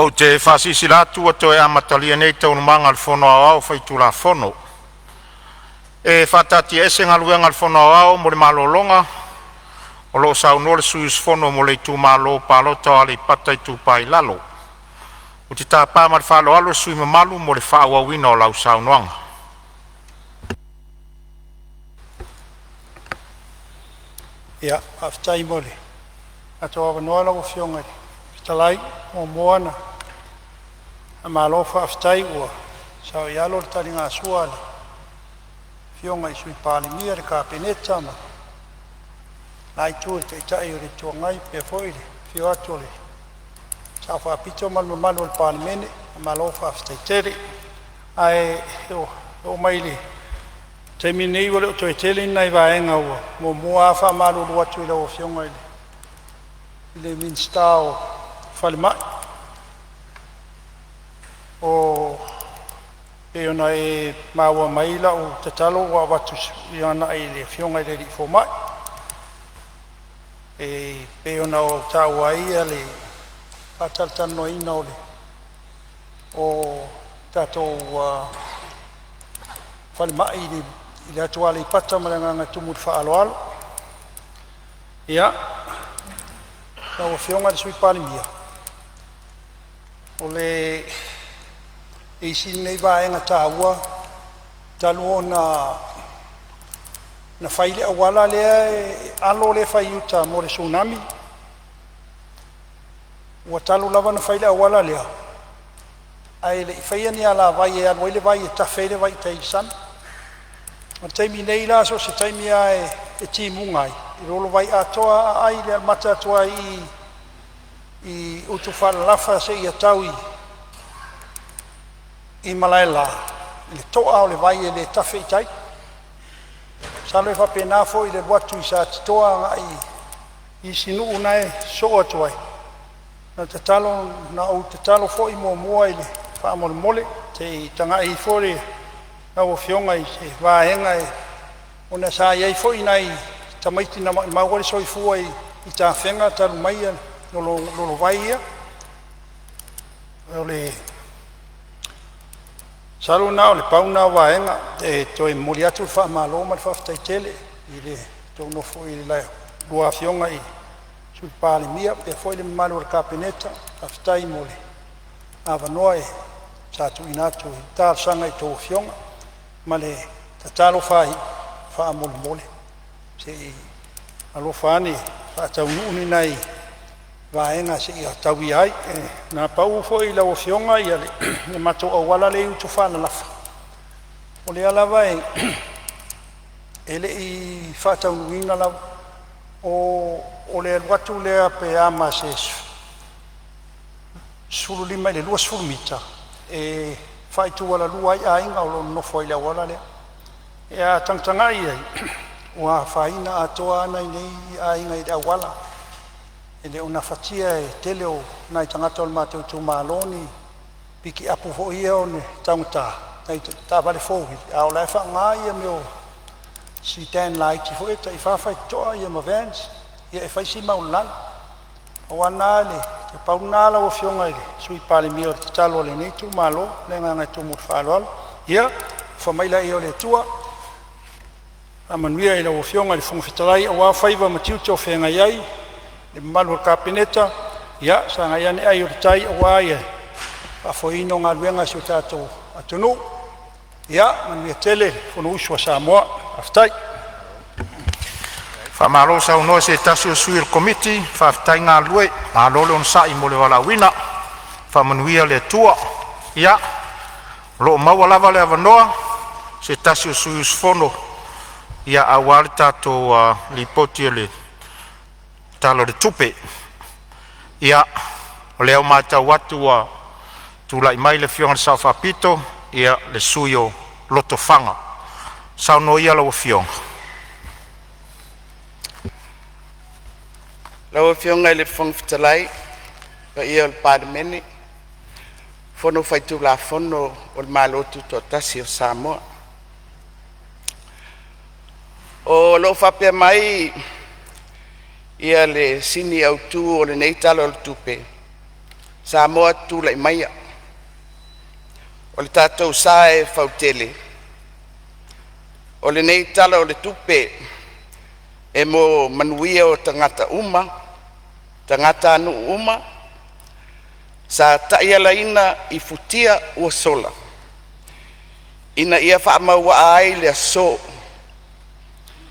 Ou te faasilasila atu ua toe amatalia nei Taualumaga a le Fono Aoao Faitulafono. E faataatiaese Galuega a le Fono Aoao mo le malologa o lo o saunoa le sui usufono mo le itumalo palota o Aleipata Itupa i Lalo. Ou te tapa ma le faaaloalo le sui usufono mamalu mo le faaauauina o lau saunoaga. Ia, faafetai mo le avanoa lau Afioga i le Fofoga Fetalai. Muamua ona faamalo faafetai ua saoialo le taligasua a le Afioga i le Sui Palemia, le Kapeneta ma le itu o le Taitai o le Itu Agai, faapea foi le afio atu o le Sao Faapito ma le mamalu o le Palemene. Malo faafetai tele. Ae oo mai i le taimi lenei ua le o toe tele ni nai vaega ua muamua lava faamalulu atu i lau Afioga i le Minisita o Falemai. E pei ona e maua mai lau tatalo ua avatu agai i le afioga i le alii fomai. E pei ona ou taua ai le faatalatalanoaina o tatou falemai i le atu Aleipata ma le agaga e tumu i le faaaloalo. Ia, lau Afioga i le Sui Palemia, o le isi lenei vaega taua talu ona fai le auala lea e alo lea e fai i uta mo le Tsunami. Ua talu lava ona fai le auala lea ae le i faia ni alavai e alu ai le vai e tafe ai le vai i tai i le sami. O le taimi nei la, so o se taimi lava e timuga ai, e lolo vai atoa lava aai i le amata atu lava i Utufaalalafa seia tau i Malaela, i le to'a o le vai e le tafe i tai. Masalo e faapena foi le alu atu i Satitoa agai i isi nuu na e sosoo atu ai. O le tatalo na ou tatalo foi muamua faamolemole se i tagai ifo lau afioga i se vaega ona sa i ai foi nai tamaiti na maumau ai le soifua i tafega talu mai lolo vai ia. Masalo na o le pau lena o vaega e toe momoli atu le faamalo ma le faafetai tele i le tou nofo i le lua Afioga i Sui Palemia faapea foi le mamalu o le Kapeneta. Faafetai mo le avanoa sa tuuina atu e talosaga i a outou afioga. Ma le tatalo faaiu, faamolemole se i alofa ane e faataunuu ni nai vaega se i tau ia ai. Na pau foi lau Afioga le matou auala lea e i Utufaalalafa o lea lava e le i faataunuuina lava. O le alu atu lea pe a ma se 15 i le 20 mita e faaitualalua ai aiga o lo o nonofo ai i le auala lea. A tagatagai i ai ua afaina atoa lava nai nei aiga i le auala. E le o gafatia e le tele o nai tagata o le matou itumalo ni pikiapu foi ia taugata nai taavale four wheel a o la e faaaoga mea o sedan laiti foi ia tai 4 faitotoa ma vans. Ia e fai si maualalo. Pau lena lau Afioga i le Sui Palemia o le tatalo a lenei itumalo. Ma le agaga e tumu i le faaaloalo. Ia alofa mai laia o le Atua faamanuia i lau Afioga i le Fofoga Fetalai aua faiva ma tiute o feagai ai, le mamalu o le Kapeneta, ia sagai ane ai o le tai aua le faafoeina o galuega a si o tatou atunuu. Ia manuia tele le fonousu a Samoa. Faafetai. Faamalo saunoa i se tasi o sui o le Komiti, faafetai galulue, malo le onosai mo le valaauina. Faamanuia le Atua. Ia, o lo o maua lava le avanoa o se tasi o sui usufono aua le tatou Lipoti o le Tala o le Tupe. Ia, o lea ua matau atu ua tulai mai le Afioga i le Sao Faapito, le sui usufono o Lotofaga. Saunoa ia lau afioga. Lau Afioga i le Fofoga Fetalai ma le paia o le Palemene, Fono Faitulafono o le Malo Tutoatasi o Samoa. O lo o faapea mai le sini autu o lenei Tala o le Tupe, Samoa, tulai maia, o le tatou sa e fautele. O lenei Tala o le Tupe e mo manuia o tagata uma, tagatanuu uma sa taialaina i futia ua sola ina ia faamauaa ai le aso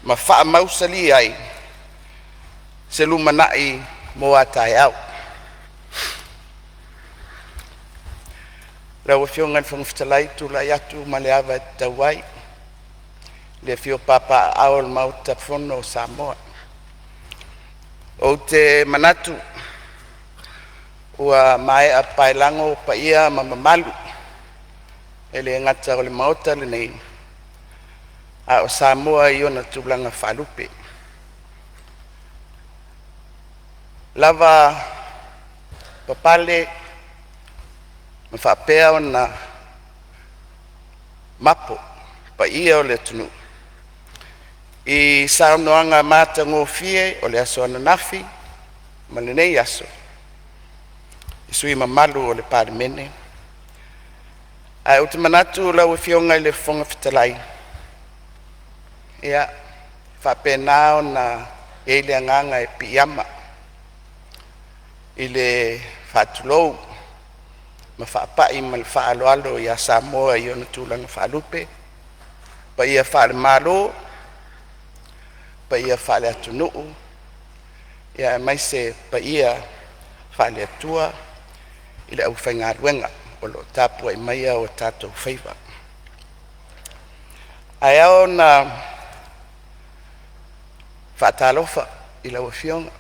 ma faamausali ai se lumanai mo a taeao. Lau Afioga i le Fofoga Fetalai, ou te tulai atu ma le ava e tatau ai i le afio papaaao o le Maota Fono o Samoa. Ou te manatu ua maea paelago paia ma mamalu e le gata o le Maota lenei, a o Samoa i ona tulaga faalupe. Lava papale ma faapea ona mapo paia o le atunuu i saunoaga matagofie o le aso ananafi ma lenei aso i sui usufono mamalu o le Palemene. Ae ou te manatu lau Afioga i le Fofoga Fetalai, ia, e faapena ona i ai le agaga e piiama i le faatulou ma faapai ma le faaaloalo ia Samoa i ona tulaga faalupe, paia faale-Malo, paia faale-atunuu aemaise paia faale-Atua i le aufaigaluega o lo o tapuai maia o tatou faiva. Ae ao ona faatalofa i lau Afioga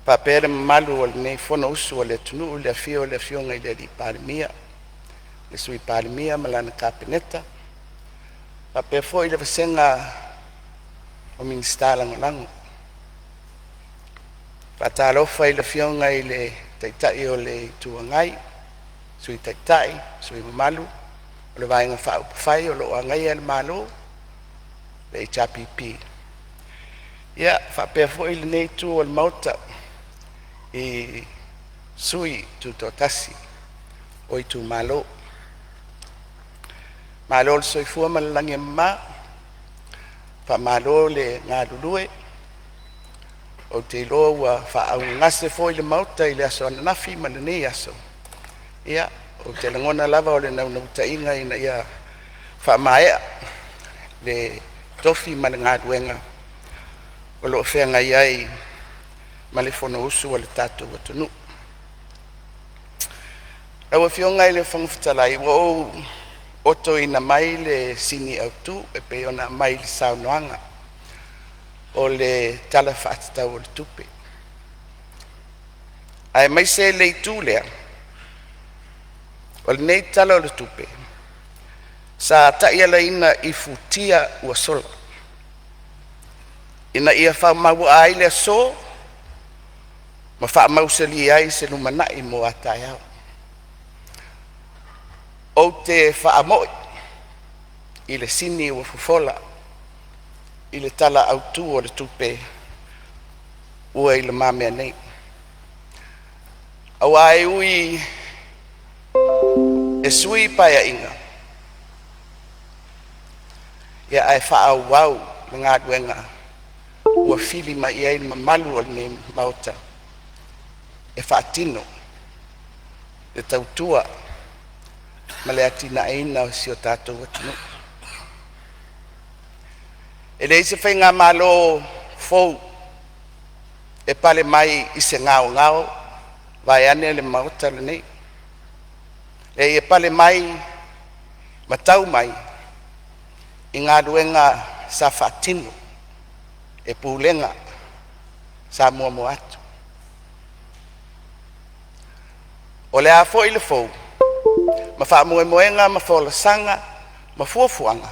faapea le mamalu o lenei Fonousu a le atunuu i le afio o le Afioga i le Palemia, le Sui Palemia ma lana Kapeneta, faapea foi le vasega o Minisita Lagolago. E faatalofa i le Afioga i le Taitai o le Itu Agai, Sui Taitai ma sui usufono mamalu o le Vaega Faaupufai o lo o agaia le Malo, le HRPP. Ia faapea foi lenei itu o le Maota i sui tutoatasi o itumalo. Malo le soifua ma le lagi e mama, faamalo le galulue. Ou te iloa ua faaaaogagase foi le Maota i le aso ananafi ma lenei aso. Ia, ou te lagona lava o le naunautaiga ina ia faamaea le tofi ma le galuega o lo o feagai ai ma le Fonousu a le tatou atunuu. Lau Afioga i le Fofoga Fetalai, ua ou otoina mai le sini autu e pei ona aumai i le saunoaga o le Tala Faatatau o le Tupe, aemaise le itu lea o lenei Tala o le Tupe sa taialaina i futia ua sola ina ia faamauaa ai le aso ma faamausali ai se lumanai mo a taeao. Ou te faamoi i le sini ua fofola i le Tala Autu o le Tupe ua i lumamea nei, aua e ui e sui Paeaiga, ia ae faaauau le galuega ua fili mai i ai le mamalu o lenei Maota e faatino le tautua ma le atinaeina o si o tatou atunuu. E leai se faigamalo fou e pale mai i se gaogao vaeane le Maota lenei. E leai e pale mai ma tau mai i galuega sa faatino e Pulega sa muamua atu. O le a foi le fou ma faamoemoega ma folasaga ma fuafuaga,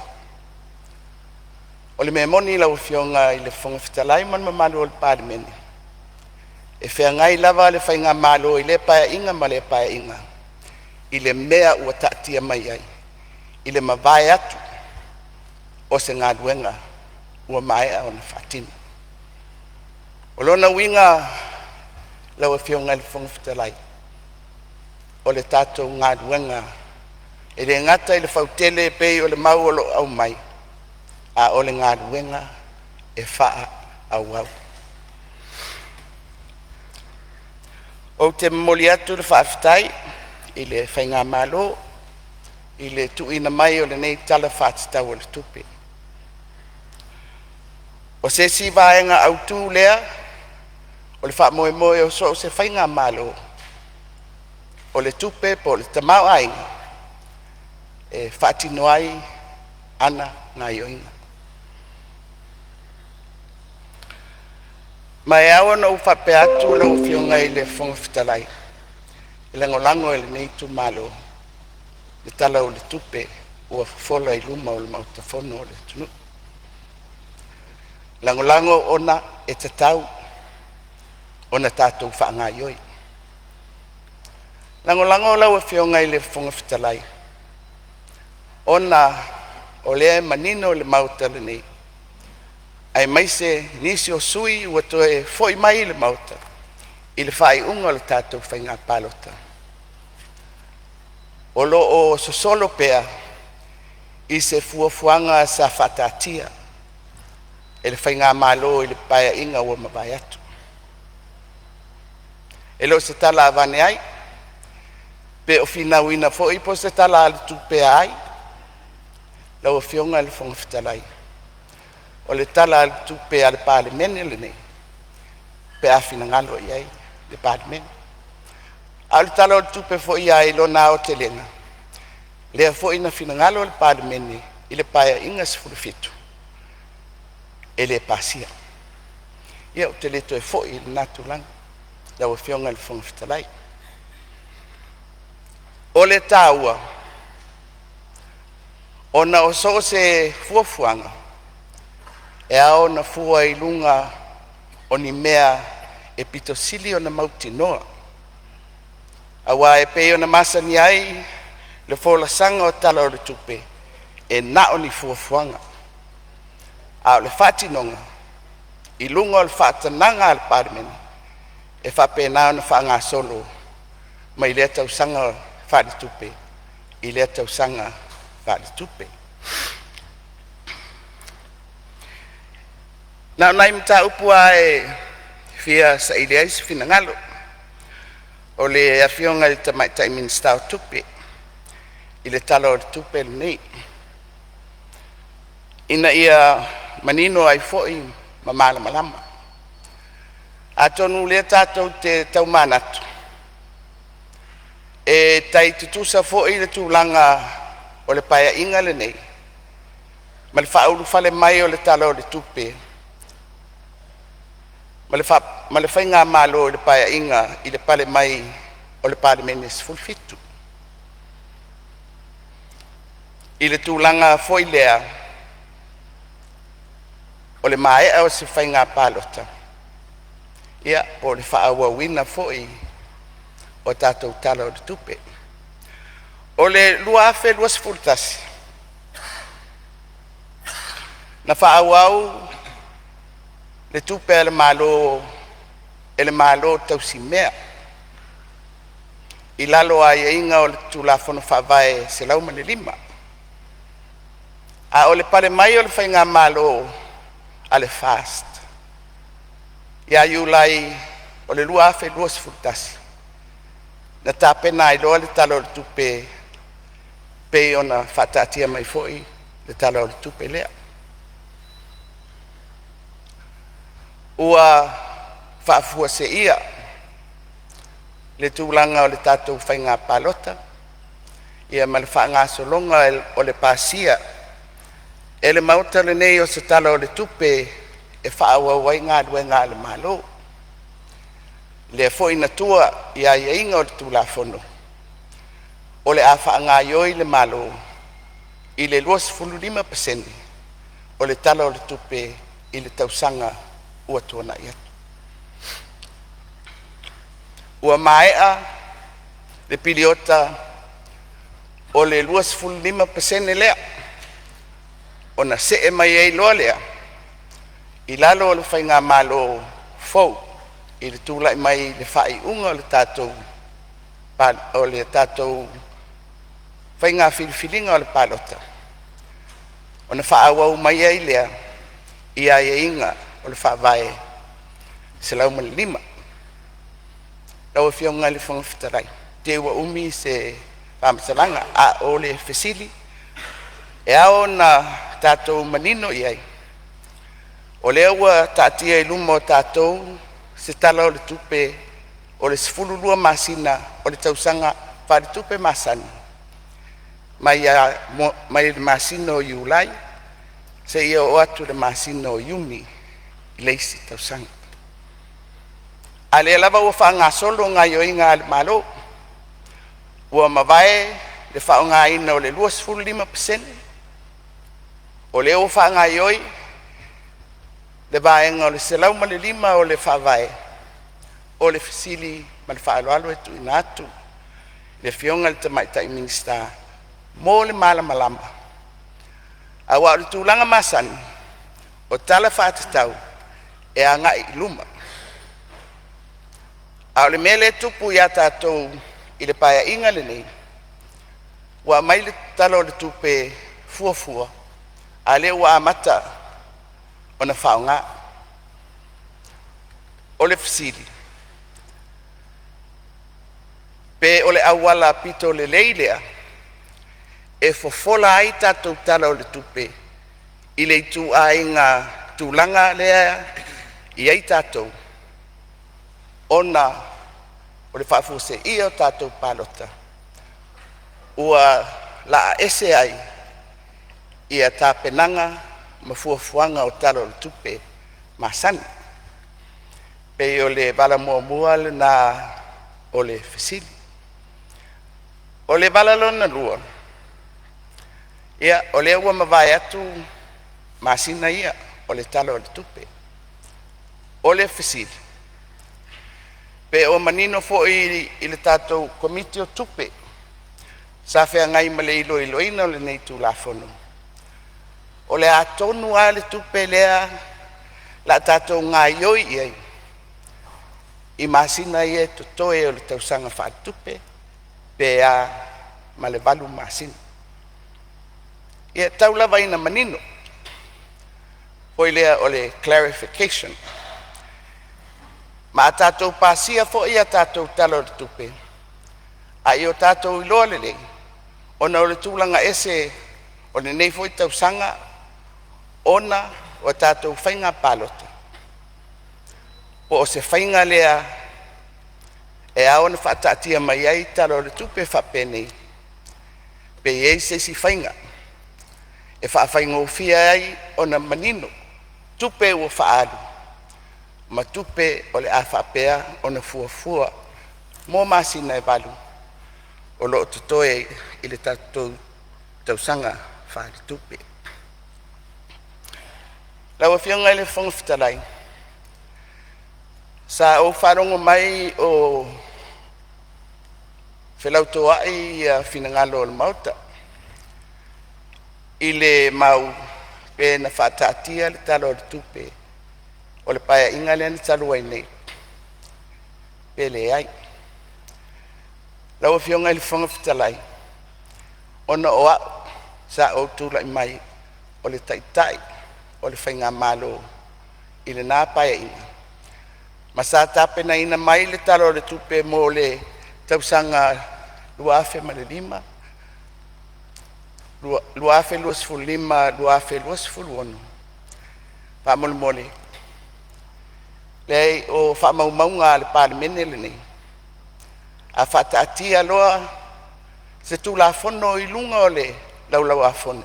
o le mea moni lau Afioga i le Fofoga Fetalai ma le mamalu o le Palemene, e feagai lava le faigamalo i lea Paeaiga ma lea Paeaiga i le mea ua taatia mai ai i le mavae atu o se galuega ua maea ona faatino. O lona uiga Lau Afioga i le Fofoga Fetalai, o le tatou galuega e le gata ina fautele e pei o le mau o lo o aumai, a o le galuega e faaauau. Ou te momoli atu le faafetai i le Faigamalo i le tuuina mai o lenei Tala Faatatau o le Tupe. O se isi vaega autu lea o le faamoemoe o so o se faigamalo, o le tupe po o le tamaoaiga e faatino ai ana gaioiga. Ma e ao ona ou faapea atu lau Afioga i le Fofoga Fetalai, e lagolago e lenei itumalo le Tala o le Tupe ua fofola i luma o le Maota Fono o le atunuu. Lagolago ona e tatau ona tatou faagaioi. Lagolago lau Afioga i le Fofoga Fetalai ona o lea e manino le Maota lenei aemaise nisi o sui usufono ua toe foi mai i le Maota i le faaiuga o le tatou faiga palota, o lo o sosolo pea i se fuafuaga sa faataatia e le faigamalo i le Paeaiga ua mavae atu. E le o se tala avane ai, pe o finauina foi po o se tala a le tupe a ai. Lau Afioga i le Fofoga Fetalai, o le Tala o le Tupe a le Palemene lenei pe a finagalo i ai le Palemene. A o le Tala o le Tupe foi lava i lona aotelega, lea foi na finagalo le Palemene i le Paeaiga XVII e le pasia. Ia ou te le toe foi i lena tulaga lau Afioga i le Fofoga Fetalai. O le taua, ona o so o se fuafuaga, e ao ona fua i luga o ni mea e pito sili ona mautinoa, aua e pei ona masani ai le folasaga o Tala o le Tupe, e na o ni fuafuaga, a o le faatinoga i luga o le faatanaga a le Palemene, e faapena ona faagasolo mai lea tausaga faaletupe i lea tausaga faaletupe. Na o nai mataupu lava e fia saili ai se finagalo o le Afioga i le Tamaitai Minisita o Tupe i le Tala o le Tupe lenei, ina ia manino ai foi ma malamalama. Atonu o lea tatou te tau manatu, e tai tutusa foi le tulaga o le Paeaiga lenei ma le faaulufale mai o le Tala o le Tupe ma le faigamalo i le Paeaiga i le pale mai o le Palemene XVII. I le tulaga foi lea o le maea o se faiga palota, ia po o le faaauauina foi o tatou Tala o le Tupe. O le 2021, na faaauau le tupe a le Malo e le Malo tausimea i lalo o aiaiga o le Tulafono Faavae 105. A o le pale mai o le faigamalo a le FAST ia Iulai o le 2021, na tapena ai loa le Tala o le Tupe e pei ona faataatia mai foi le Tala o le Tupe lea. Ua faafuaseia le tulaga o le tatou faiga palota ia ma le faagasologa o le pasia e le Maota lenei o se Tala o le Tupe e faaauau ai galuega a le Malo. Lea foi na tua i aiaiga o le Tulafono o le a faagaioi le Malo i le 25% o le Tala o le Tupe i le tausaga ua tuanai atu. Ua maea le piliota o le 25% lea ona see mai ai loa lea i lalo o le faigamalo fou. I le tulai mai i le faaiuga o le tatou faiga filifiliga o le palota, ona faaauau mai ai lea i aiaiga o le Faavae 105. Lau Afioga i le Fofoga Fetalai, te i ua umi se faamatalaga, a o le fesili e ao ona tatou manino i ai, o lea ua taatia i luma o tatou se Tala o le Tupe o le 12 masina o le tausaga faaletupe masani mai mai le masina o Iulai seia oo atu i le masina o Iuni i le isi tausaga. A o lea lava ua faagasolo gaoioiga a le Malo, ua mavae le faaaogaina o le 25%, o lea ua faagaioi le vaega o le 105 o le Faavae. O le fesili ma le faaaloalo e tuuina atu i le Afioga i le Tamaitai Minisita mo le malamalama, aua o le tulaga masani o tala faatatau e agai i luma. A o le mea lea e tupu ia tatou i le Paeaiga lenei, ua aumai le Tala o le Tupe Fuafua a o lea ua amata ona faaaoga. O le fesili, pe o le auala pito lelei lea e fofola ai tatou Tala o le Tupe i le ituaiga tulaga lea e i ai tatou, ona o le faafuaseia o tatou palota ua laa ese ai ia tapenaga ma fuafuaga o Tala o le Tupe masani. E Pei o le vala muamua lena o le fesili. O le vala lona lua, ia o lea ua mavae atu masina ia o le Tala o le Tupe. O le fesili, pe o manino foi i le tatou Komiti o Tupe sa feagai ma le iloiloina o lenei Tulafono, o le a tonu lava le tupe lea o le a tatou gaioi i ai i masina ia e totoe o le tausaga faaletupe, pe a ma le 8 masina. Ia e tau lava ina manino foi lea o le clarification. Ma a tatou pasia foi a tatou Tala o le Tupe, a ia o tatou iloa lelei ona o le tulaga ese o lenei foi tausaga ona o tatou faiga palota, po o se faiga lea e ao ona faataatia mai ai Tala o le Tupe faapenei, pe i ai se isi faiga e faafaigofie ai ona manino tupe ua faaalu ma tupe o le a faapea ona fuafua mo masina e 8 o lo o totoe i le tatou tausaga faaletupe. Lau Afioga i le Fofoga Fetalai, sa ou faalogo mai o felautoai finagalo o le Maota i le mau pe na faataatia le Tala o le Tupe o le Paeaiga lea na talu ai nei pe leai. Lau Afioga i le Fofoga Fetalai, ona o au sa ou tulai mai o le Taitai o le faigamalo i lena Paeaiga ma sa tapenaina mai le Tala o le Tupe mo le tausaga 2025/2026, faamolemole, leai o faamaumauga a le Palemene lenei, a faataatia loa se Tulafono i luga o le Laulau a Fono,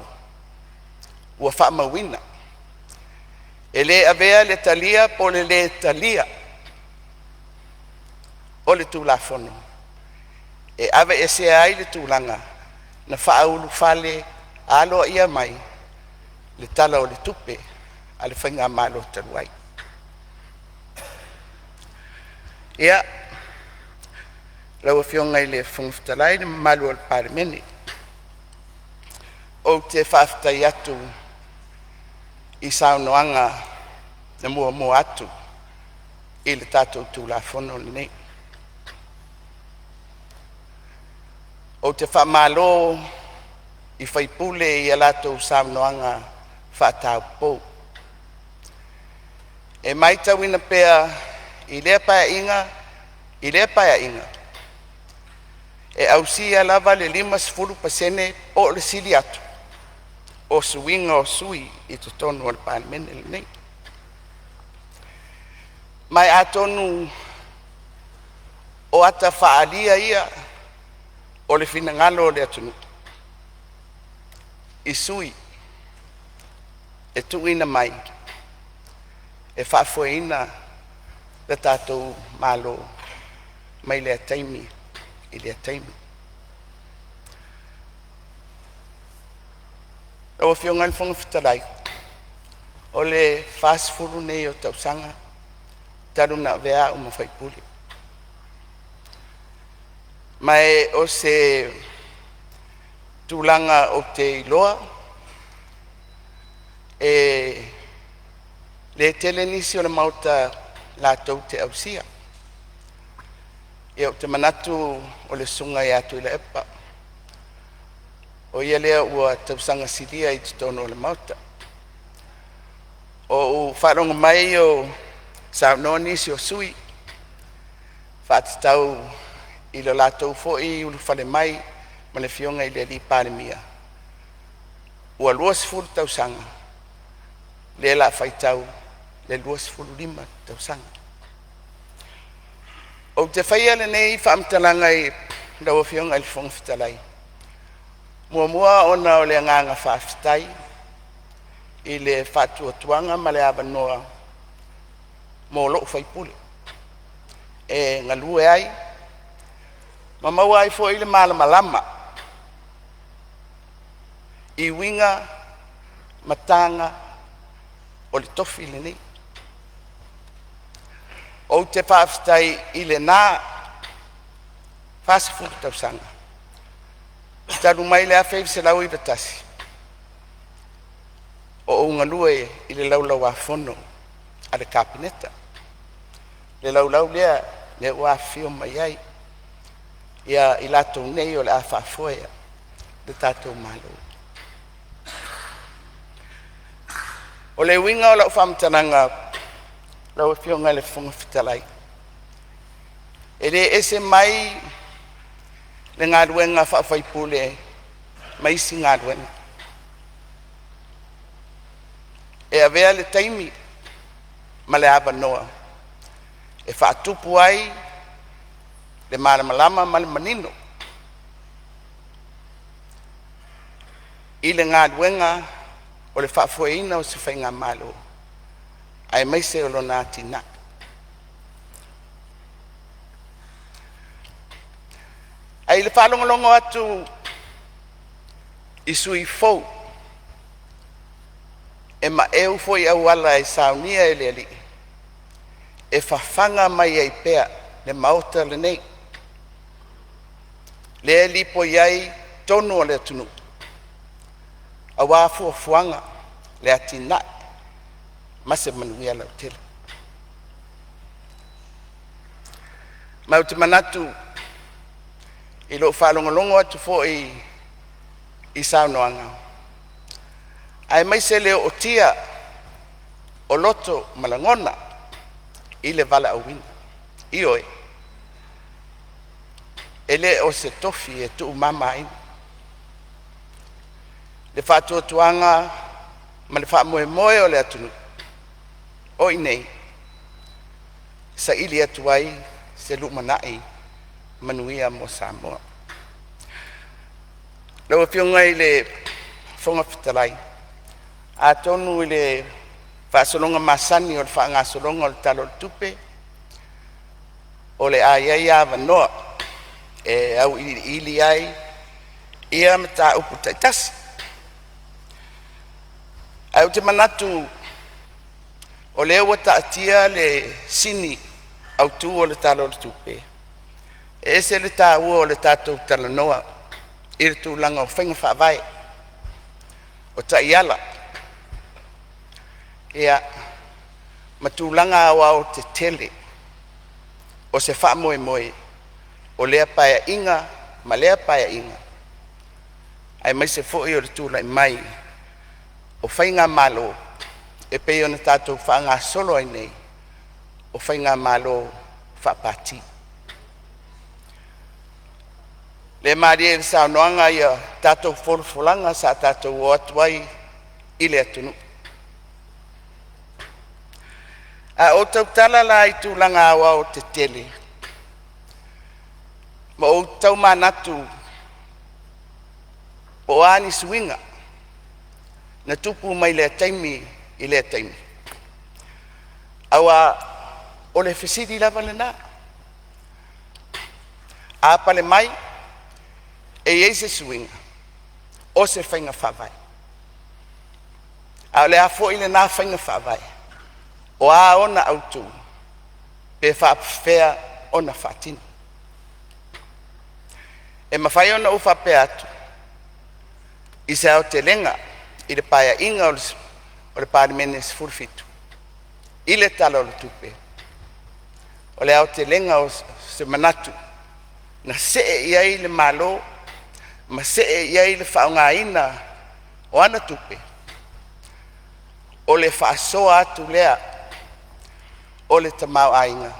ua faamauina. E le avea le talia po o le lē talia o le Tulafono e aveesea ai le tulaga na faaulufale aloaia mai le Tala o le Tupe a le faigamalo talu ai. Ia, lau Afioga i le Fofoga Fetalai ma le mamalu o le Palemene, ou te faafetai atu i saunoaga na muamua atu I le tatou Tulafono lenei. Ou te faamalo i sui usufono i a latou saunoaga faataupou. E matauina pea i lea Paeaiga i lea Paeaiga, e ausia lava le 50% po o le sili atu o suiga o sui usufono i totonu o le Palemene lenei. Ma e atonu o ata faaalia ia o le finagalo o le atunuu i sui usufono e tuuina mai e faafoeina le tatou Malo mai lea taimi i lea taimi. Lau Afioga i le Fofoga Fetalai, o le 40 lenei o tausaga talu ona avea au ma sui usufono, ma o se tulaga ou te iloa e le tele nisi o le Maota latou te ausia. Ia, ou te manatu o le susuga ia Tuilaepa, o ia lea ua tausaga silia i totonu o le Maota. Ua ou faalogo mai o saunoa nisi o sui usufono e faatatau i lo latou foi ulufale mai ma le Afioga i le Palemia, ua 20 tausaga, lea o le a faitau le 25 tausaga. Ou te faia lenei faamatalaga i lau Afioga i le Fofoga Fetalai, muamua ona o le agaga faafetai i le faatuatuaga ma le avanoa mo lou sui usufono e galue ai ma maua ai foi le malamalama i uiga ma taga o le tofi lenei. Ou te faafetai i lena 40 tausaga talu mai le 1991 o ou galue i le Laulau-a-Fono a le Kapeneta, le laulau lea ua afifio mai ai i latou nei o le a faafoe le tatou Malo. O le uiga o lau faamatalaga lau Afioga i le Fofoga Fetalai, e le ese mai le galuega faa-faipule ma isi galuega. E avea le taimi ma le avanoa e faatupu ai le malamalama ma le manino i le galuega o le faafoeina o se faigamalo aemaise o lona atinae. Ae i le faalogologo atu i sui usufono fou e maeu foi i auala e saunia e le Alii, e fafaga mai ai pea le Maota lenei, lea e lipoi ai tonu o le atunuu aua fuafuaga, le atinae ma se manuia lautele. Ma ou te manatu i lou faalogologo atu foi i saunoaga aemaise le ootia o loto ma lagona i le valaauina. Ioe, e le o se tofi e tuumamaina. Le faatuatuaga ma le faamoemoe o le atunuu o i inei e saili atu ai se lumanai manuia mo Samoa. Lau Afioga i le Fofoga Fetalai, atonu i le faasologa masani o le faagasologa o le Tala o le Tupe, o le a i ai avanoa e auiliili ai ia mataupu taitasi. Ae ou te manatu o lea ua taatia le sini autu o le Tala o le Tupe, e ese le taua o le tatou talanoa i le tulaga o faiga faavae, o taiala ma tulaga aoaotetele. O se faamoemoe o lea Paeaiga ma lea Paeaiga aemaise foi o le tulai mai o faigamalo e pei ona tatou faagasolo ai nei o faigamalo faapati. O lea e malie i le saunoaga ia tatou folafolaga sa tatou o atu ai i le atunuu. A ou tautala la i tulaga aoaotetele ma ou tau manatu po o a ni suiga na tupu mai lea taimi i lea taimi, aua o le fesili lava lena. A pale mai e i ai se suiga o se faiga faavae, a o le a foi lena faiga faavae? O a ona autu pe faapefea ona faatino? E mafai ona ou faapea atu, i se aotelega i le Paeaiga o le Palemene 17 i le Tala o le Tupe, o le aotelega o se manatu na see i ai le Malo ma see i ai le faaaogaina o ana tupe, o le faasoa atu lea o le tamaoaiga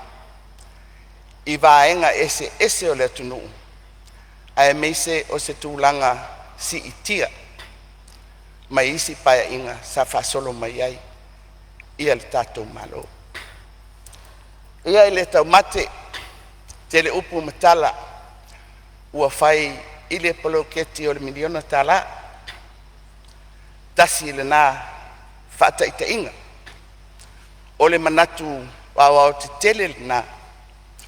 i vaega eseese o le atunuu aemaise o se tulaga siitia mai isi Paeaiga sa faasolo mai ai le tatou Malo. Ia e le taumate, tele upu ma tala ua fai i le poloketi o le miliona tala. Tasi lena faataitaiga, o le manatu aoaotetele lena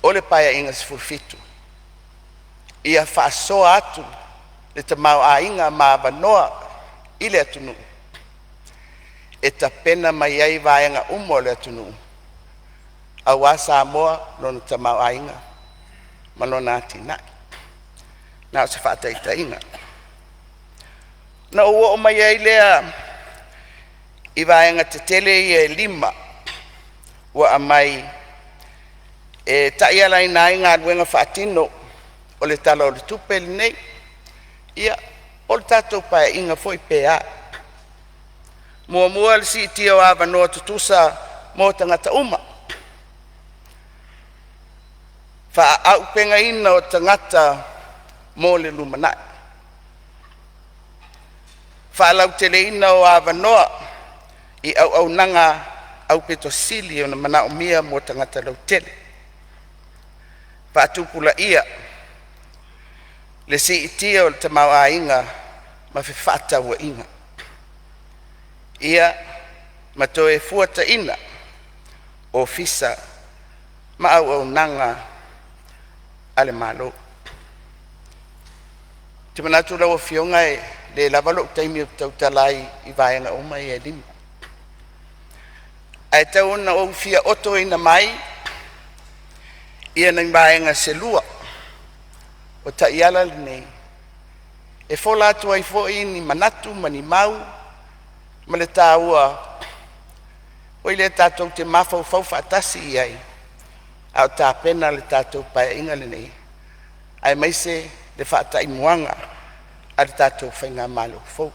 o le Paeaiga 17, ia faasoa atu le tamaoaiga ma avanoa i le atunuu e tapena mai ai vaega uma o le atunuu aua Samoa, lona tamaoaiga ma lona atinae. Na o se faataitaiga. Na ou oo mai ai lea i vaega tetele ia e 5 ua aumai e taialaina ai galuega faatino o le Tala o le Tupe lenei, ia po o le tatou Paeaiga foi pe a. Muamua, le siitia o avanoa tutusa mo tagata uma, faaupegaina o tagata mo le lumanai, faalauteleina o avanoa i auaunaga aupito sili ona manaomia mo tagata lautele. Faatupulaia le siitia o le tamaoaiga ma fefaatauaiga. Ia ma toe fuataiga Ofisa ma auaunaga a le Malo. Ou te manatu lau Afioga e le lava lou taimi ou te tautala ai i vaega uma ia e 5, ae tau ina ou fia otoina mai ia nai vaega se lua o taiala lenei e fola atu ai foi ni manatu ma ni mau ma le taua foi lea tatou te mafaufau faatasi i ai a o tapena le tatou Paeaiga lenei, aemaise le faataimuaga a le tatou faigamalo fou.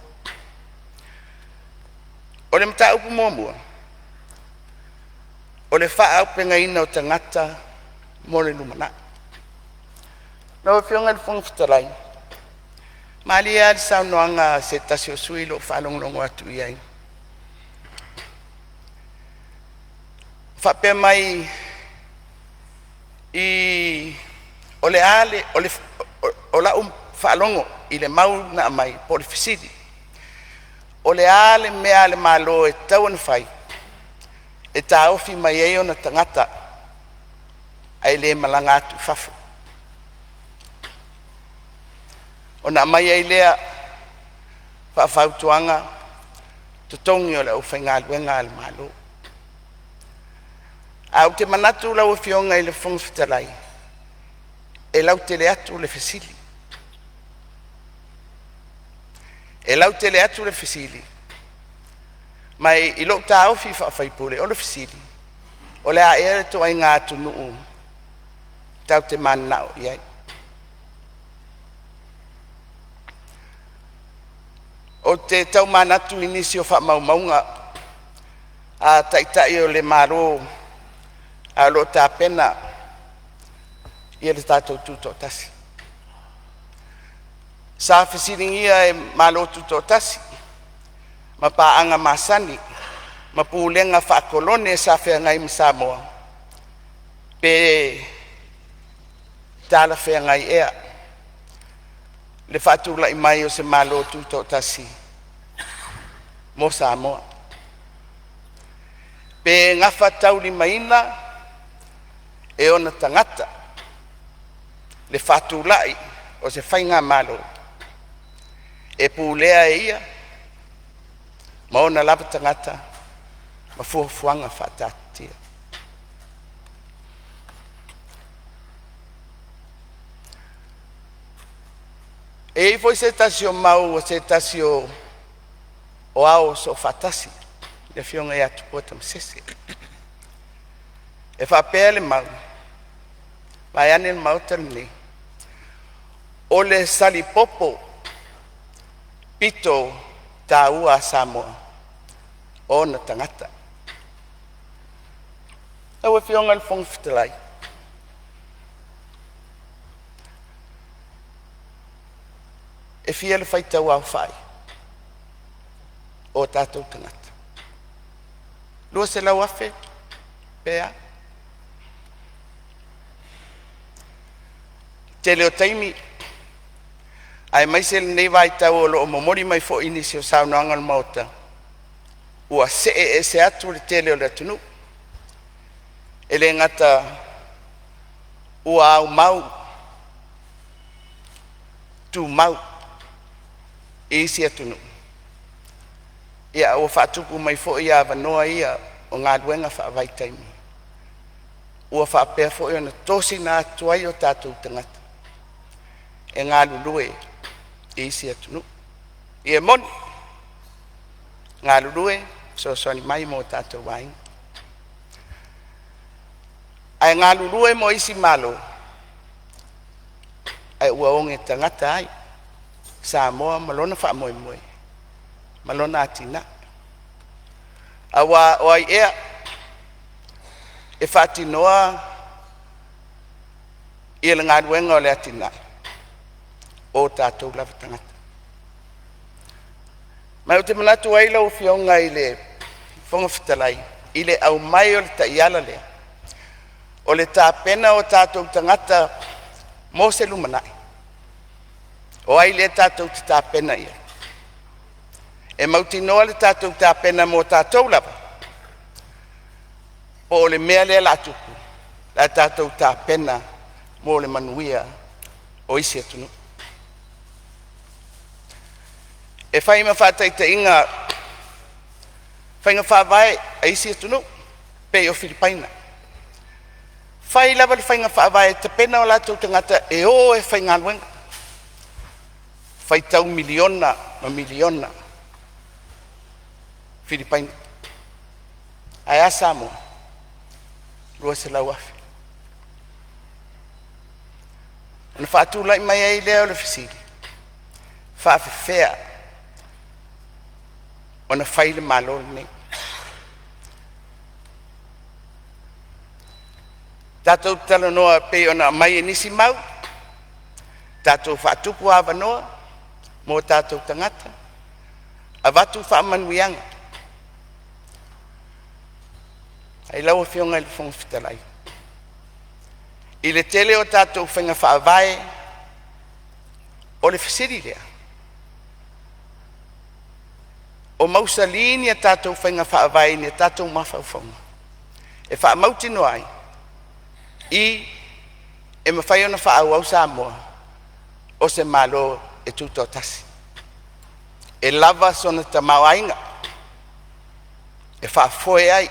O le mataupu muamua, o le faaauupegaina o tagata mo le lumanai. Lau Afioga i le Fofoga Fetalai, malie lava le saunoaga a se tasi o sui usufono i lou faalogologo atu i ai, o faapea mai i o le a le o lau faalogo i le mau na aumai po o le fesili, o le a le mea a le Malo e tatau ona fai e taofi mai ai ona tagata ae le malaga atu i fafo? Ona aumai ai lea faafautuaga, totogi o le aufaigaluega a le Malo. Ae ou te manatu lau Afioga i le Fofoga Fetalai, e lautele atu le fesili. E lautele atu le fesili ma i lou taofi faa-sui usufono o le fesili; o le a ea le ituaiga atunuu Tatou te mananao i ai. Ou te tau manatu i nisi o faamaumauga a taitai o le Malo a o lo o tapena le tatou Tutoatasi. Sa fesiligia e Malo Tutoatasi ma paaga masani ma Pulega faa-Kolone sa feagai ma Samoa, pe talafeagai ea le faatulai mai o se Malo Tutoatasi mo Samoa. Pe gafataulimaina e ona tagata le faatulai o se faigamalo e pulea e ia ma ona lava tagata ma fuafuaga faataatitia. E i ai foi se tasi o mau a se tasi o Ao Soofaatasi le Afioga ia Tupua Tamasese, e faapea le mau vaeane le Maota lenei, o le salipopo pito taua a Samoa o ona tagata. Lau Afioga i le Fofoga Fetalai, e fia le faitau aofai o tatou tagata? 200,000 pe a? Tele o taimi aemaise lenei vaitau o lo o momoli mai foi nisi o saunoaga o le Maota, ua see ese atu le tele o le atunuu. E le gata ua aumau tumau i isi atunuu, ae ua faatupu mai foi avanoa ia o galuega faavaitaimi ua faapea foi ona tosina atu ai o tatou tagata e galulue i isi atunuu. E moni galulue e fesoasoani mai mo tatou aiga, ae galulue mo isi malo ae ua oge tagata ai Samoa ma lona faamoemoe ma lona atinae. Aua o ai ea e faatinoa le galuega o le atinae? O tatou lava tagata. Ma ou te manatu ai lau Afioga i le Fofoga Fetalai i le aumai o le taiala lea, o le tapena o tatou tagata mo se lumanai. O ai lea tatou te tapena i ai? E mautinoa le tatou tapena mo tatou lava po o le mea lea o le a tupu, o le a tatou tapena mo le manuia o isi atunuu. E fai ma faataitaiga faiga faavae a isi atunuu e pei o Filipaina. E fai lava le faiga faavae e tapena o latou tagata e o e faigaluega, faitau miliona ma miliona Filipaina. Ae a Samoa? 200,000. Ona faatulai mai ai lea o le fesili, e faapefea ona fai le Malo lenei? Tatou te talanoa e pei ona aumai e nisi mau, tatou faatupu avanoa mo o tatou tagata, avatu faamanuiaga. Ae lau Afioga i le Fofoga Fetalai, i le tele o tatou faiga faavae, o le fesili lea, o mausali ni a tatou faiga faavae i a tatou mafaufauga e faamautinoa ai? I, e mafai ona faaauau Samoa o se Malo e tutoatasi, e lava sona tamaoaiga e faafoe ai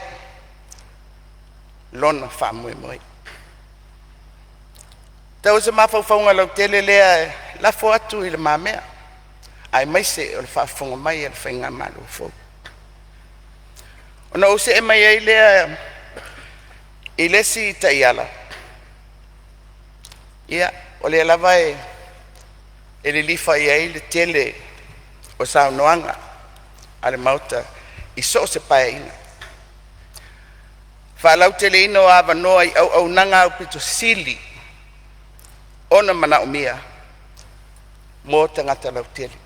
lona faamoemoe. Tau o se mafaufauga lautele lea e lafo atu i lumamea aemaise o le faafofoga mai a le faigamalo fou. Ona ou see mai ai lea i le isi taiala. Ia, o lea lava e lilifa i ai le tele o saunoaga a le Maota i so o se Paeaiga, faalauteleina o avanoa i auaunaga aupito sili ona manaomia mo tagata lautele.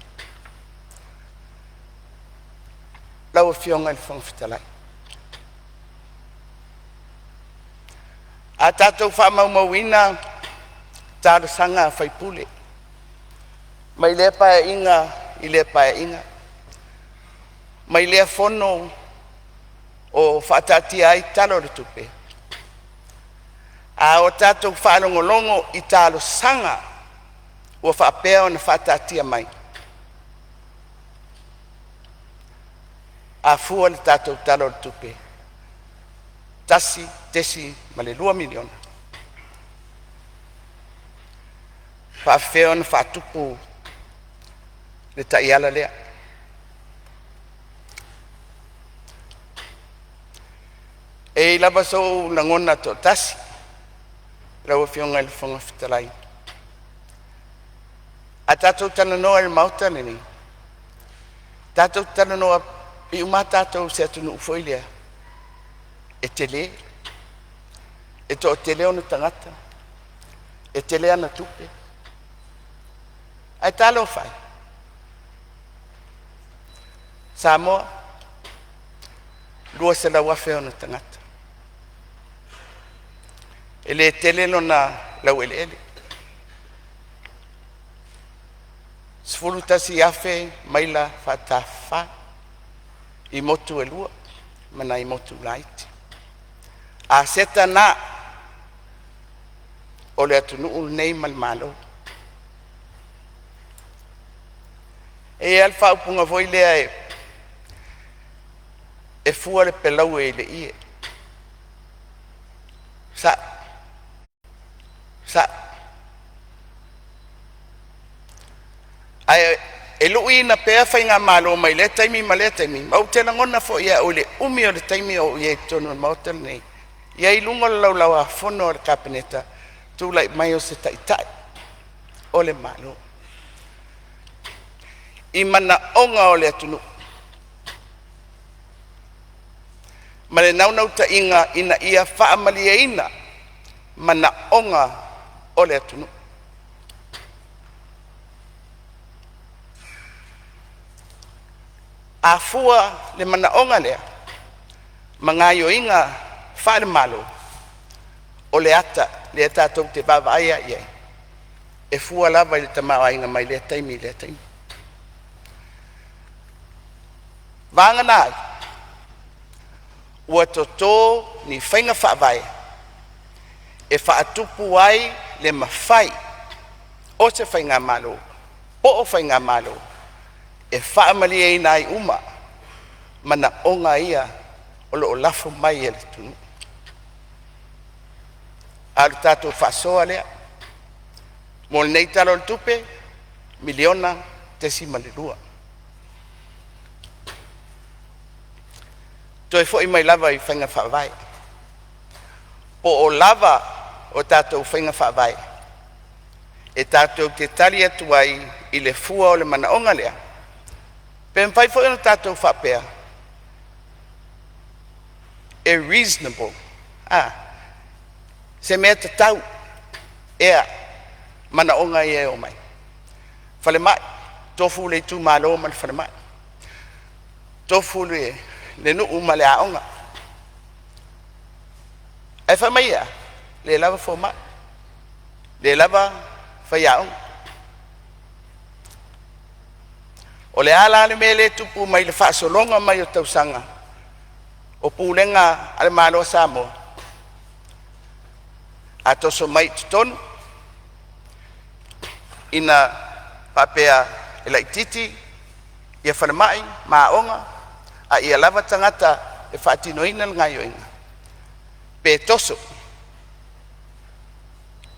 Lau Afioga i le Fofoga Fetalai, a tatou faamaumauina talosaga a sui usufono mai lea Paeaiga i lea Paeaiga, mai lea fono o faataatia ai Tala o le Tupe, a o tatou faalogologo i talosaga ua faapea ona faataatia mai, a fua le tatou Tala o le Tupe $1.2 miliona, e faafefea ona faatupu le taiala lea? E i ai lava sou lagona toatasi lau Afioga i le Fofoga Fetalai, a tatou talanoa i le Maota lenei, tatou te talanoa pei uma lava tatou i se atunuu foi lea e tele, e toatele ona tagata, e tele ana tupe. Ae talofa e, Samoa, 200,000 ona tagata, e le tele lona laueleele, 11,000 maila faatafafa i motu e lua ma nai motu laiti. Aseta na o le atunuu lenei ma le Malo. E i ai lava le faaupuga foi lea, e fua le peleue i le ie. E sa'o, sa'o. Ae lu'iina pea faigamalo mai lea taimi ma lea taimi, ma ou te lagona foi e a'u i le umi o le taimi o ou i ai i totonu o le Maota lenei, i ai i luga o le Laulau-a-Fono a le Kapeneta, tulai mai o se Taitai o le Malo i manaoga o le atunuu ma le naunautaiga ina ia faamalieina manaoga o le atunuu. A fua le manaoga lea ma gaoioiga faale-Malo, o le ata lea tatou te vaavaai lava i ai, e fua lava i le tamaoaiga mai lea taimi i lea taimi. Vagana ai ua toto ni faiga faavae e faatupu ai le mafai o se faigamalo po o faigamalo e faamalieina ai uma manaoga ia o lo o lafo mai e le atunuu. A o le tatou faasoa lea mo lenei Tala o le Tupe, $1.2 miliona. Toe foi mai lava i faiga faavae, po o lava a tatou faiga faavae e tatou te tali atu ai i le fua o le manaoga lea? Pe mafai foi ona tatou faapea, e reasonable, se mea tatau ea manaoga ia e omai? Falemai, tofu le itumalo ma le falemai, tofu le nuu ma le aoga. Ae fai mai e a? Le lava fomai, le lava faiaoga. O le a la le mea lea e tupu mai le faasologa mai o tausaga o Pulega a le Malo o Samoa? A toso mai i totonu ina faapea e laitiiti ia falemai ma aoga a ia lava tagata e faatinoina le gaoioiga, pe toso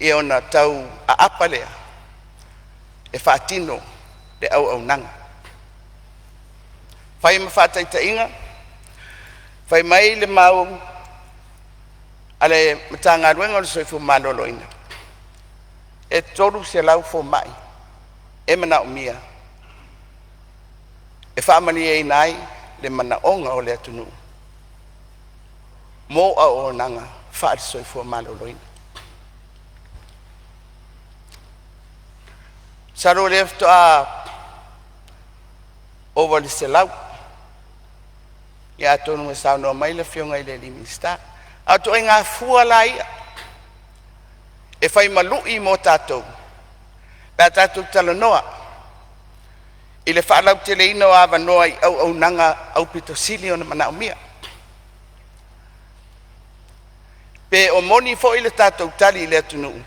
ia ona tau aapa lea e faatino le auaunaga. Fai ma faataitaiga, fai mai le mau a le Matagaluega o le Soifua Maloloina, E 300 fomai e manaomia e faamalieina ai le manaoga o le atunuu mo auaunaga faale-Soifua Maloloina. Masalo o lea faatoa ova i le 100, ia atonu e saunoa mai le Afioga i le Minisita. A o ituaiga fua la ia e fai ma lui mo tatou pe a tatou talanoa i le faalauteleina o avanoa i auaunaga aupito sili ona manaomia. Pe o moni foi le tatou tali i le atunuu,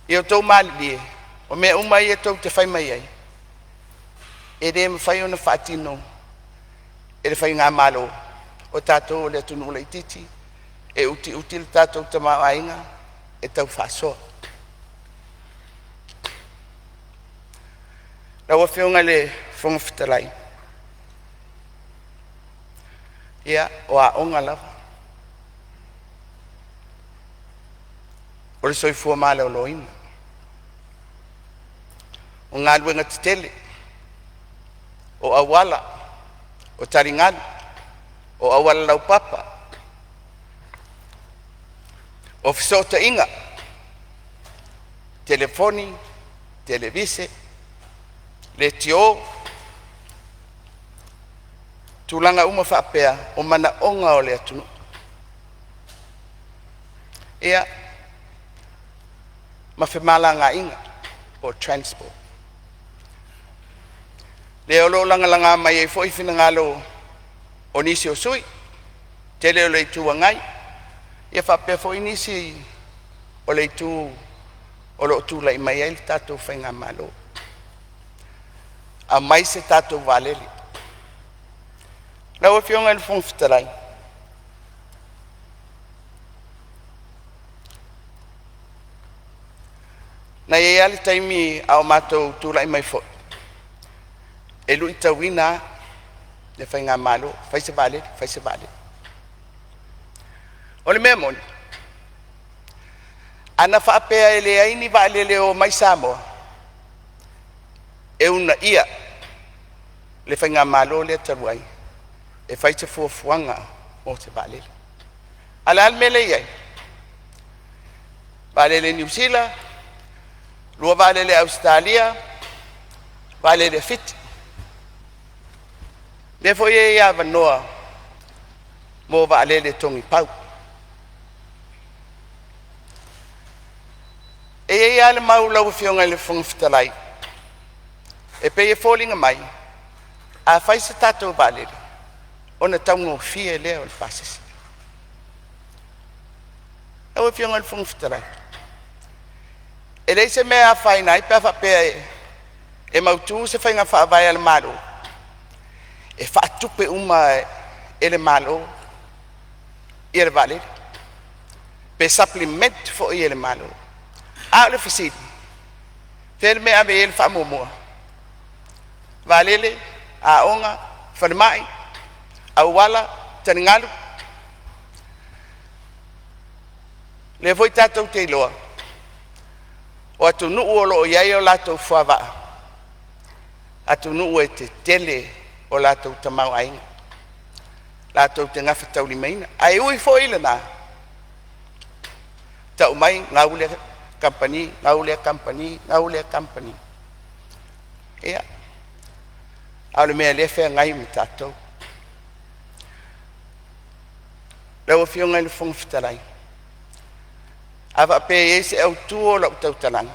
ia outou malilie, o mea uma ia tou te fai mai ai, e le mafai ona faatino e le faigamalo, o tatou o le atunuu laitiiti, e utiuti le tatou tamaoaiga e tau faasoa. Lau Afioga i le Fofoga Fetalai, ia, o aoga lava, o le soifua maloloina, o galuega tetele, o auala, o taligalu, o auala laupapa, o fesootaiga, telefoni, televise, leitio, tulaga uma faapea o manaoga o le atunuu. Ia, ma femalagaaiga po o transport. Lea o lo o lagalaga mai ai foi finagalo o nisi o sui usufono, tele o le Itu Agai, ia faapea foi nisi o le itu o lo o tulai mai ai le tatou faigamalo, aumai se tatou vaalele. Lau Afioga i le Fofoga Fetalai, na i ai lava le taimi a o matou tulai mai foi, e luitauina lava le faigamalo, fai se vaalele, fai se vaalele. O le mea moni, ana faapea e leai ni vaalele e o mai Samoa e uunaia le faigamalo lea talu ai e fai se fuafuaga mo se vaalele. A o le a le mea lea e i ai? Vaalele Niu Sila, lua vaalele Ausetalia, vaalele a Fiti. Lea foi e i ai avanoa mo vaalele togi pau. E i ai lava le mau lau Afioga i le Fofoga Fetalai e pei e foliga mai a fai se tatou vaalele ona taugofie lea o le pasese. Lau Afioga i le Fofoga Fetalai, e leai se mea e afaina ai pe a faapea e mautu se faiga faavae a le Malo e faatupe uma e le Malo le vaalele pe supplement foi e le Malo. A o le fesili; o fea le mea e ave i ai le faamuamua? Vaalele, aoga, falemai, auala, taligalu. O lea foi tatou te iloa o atunuu o lo o i ai o latou fuavaa, atunuu e tetele o latou tamaoaiga, latou te gafataulimaina. Ae ui foi i lena, tau mai gau lea kamupani, gau lea kamupani, gau lea kamupani. Ia, a o le mea o lea e feagai ma tatou. Lau Afioga i le Fofoga Fetalai, a faapea e i ai se autu o lau tautalaga,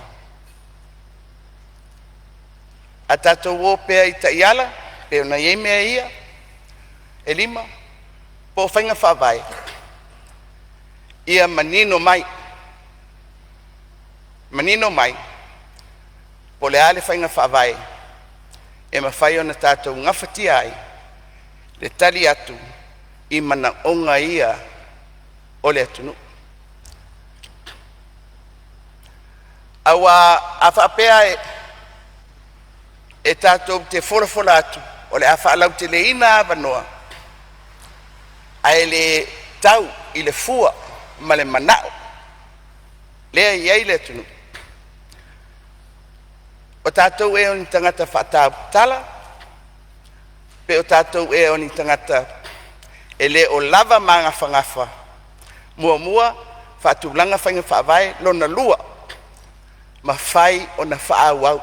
a tatou o pea i taiala pei ona i ai mea ia e 5 po o faiga faavae, ia manino mai, manino mai po o le a le faiga faavae e mafai ona tatou gafatia ai le tali atu i manaoga ia o le atunuu. Aua a faapea e tatou te folafola atu o le a faalauteleina avanoa ae le tau i le fua ma le manao lea e i ai le atunuu, O tatou ea o ni tagata faatautala, pe o tatou ea o ni tagata e le o lava magafagafa? Muamua, faatulaga faiga faavae; lona lua, mafai ona faaauau,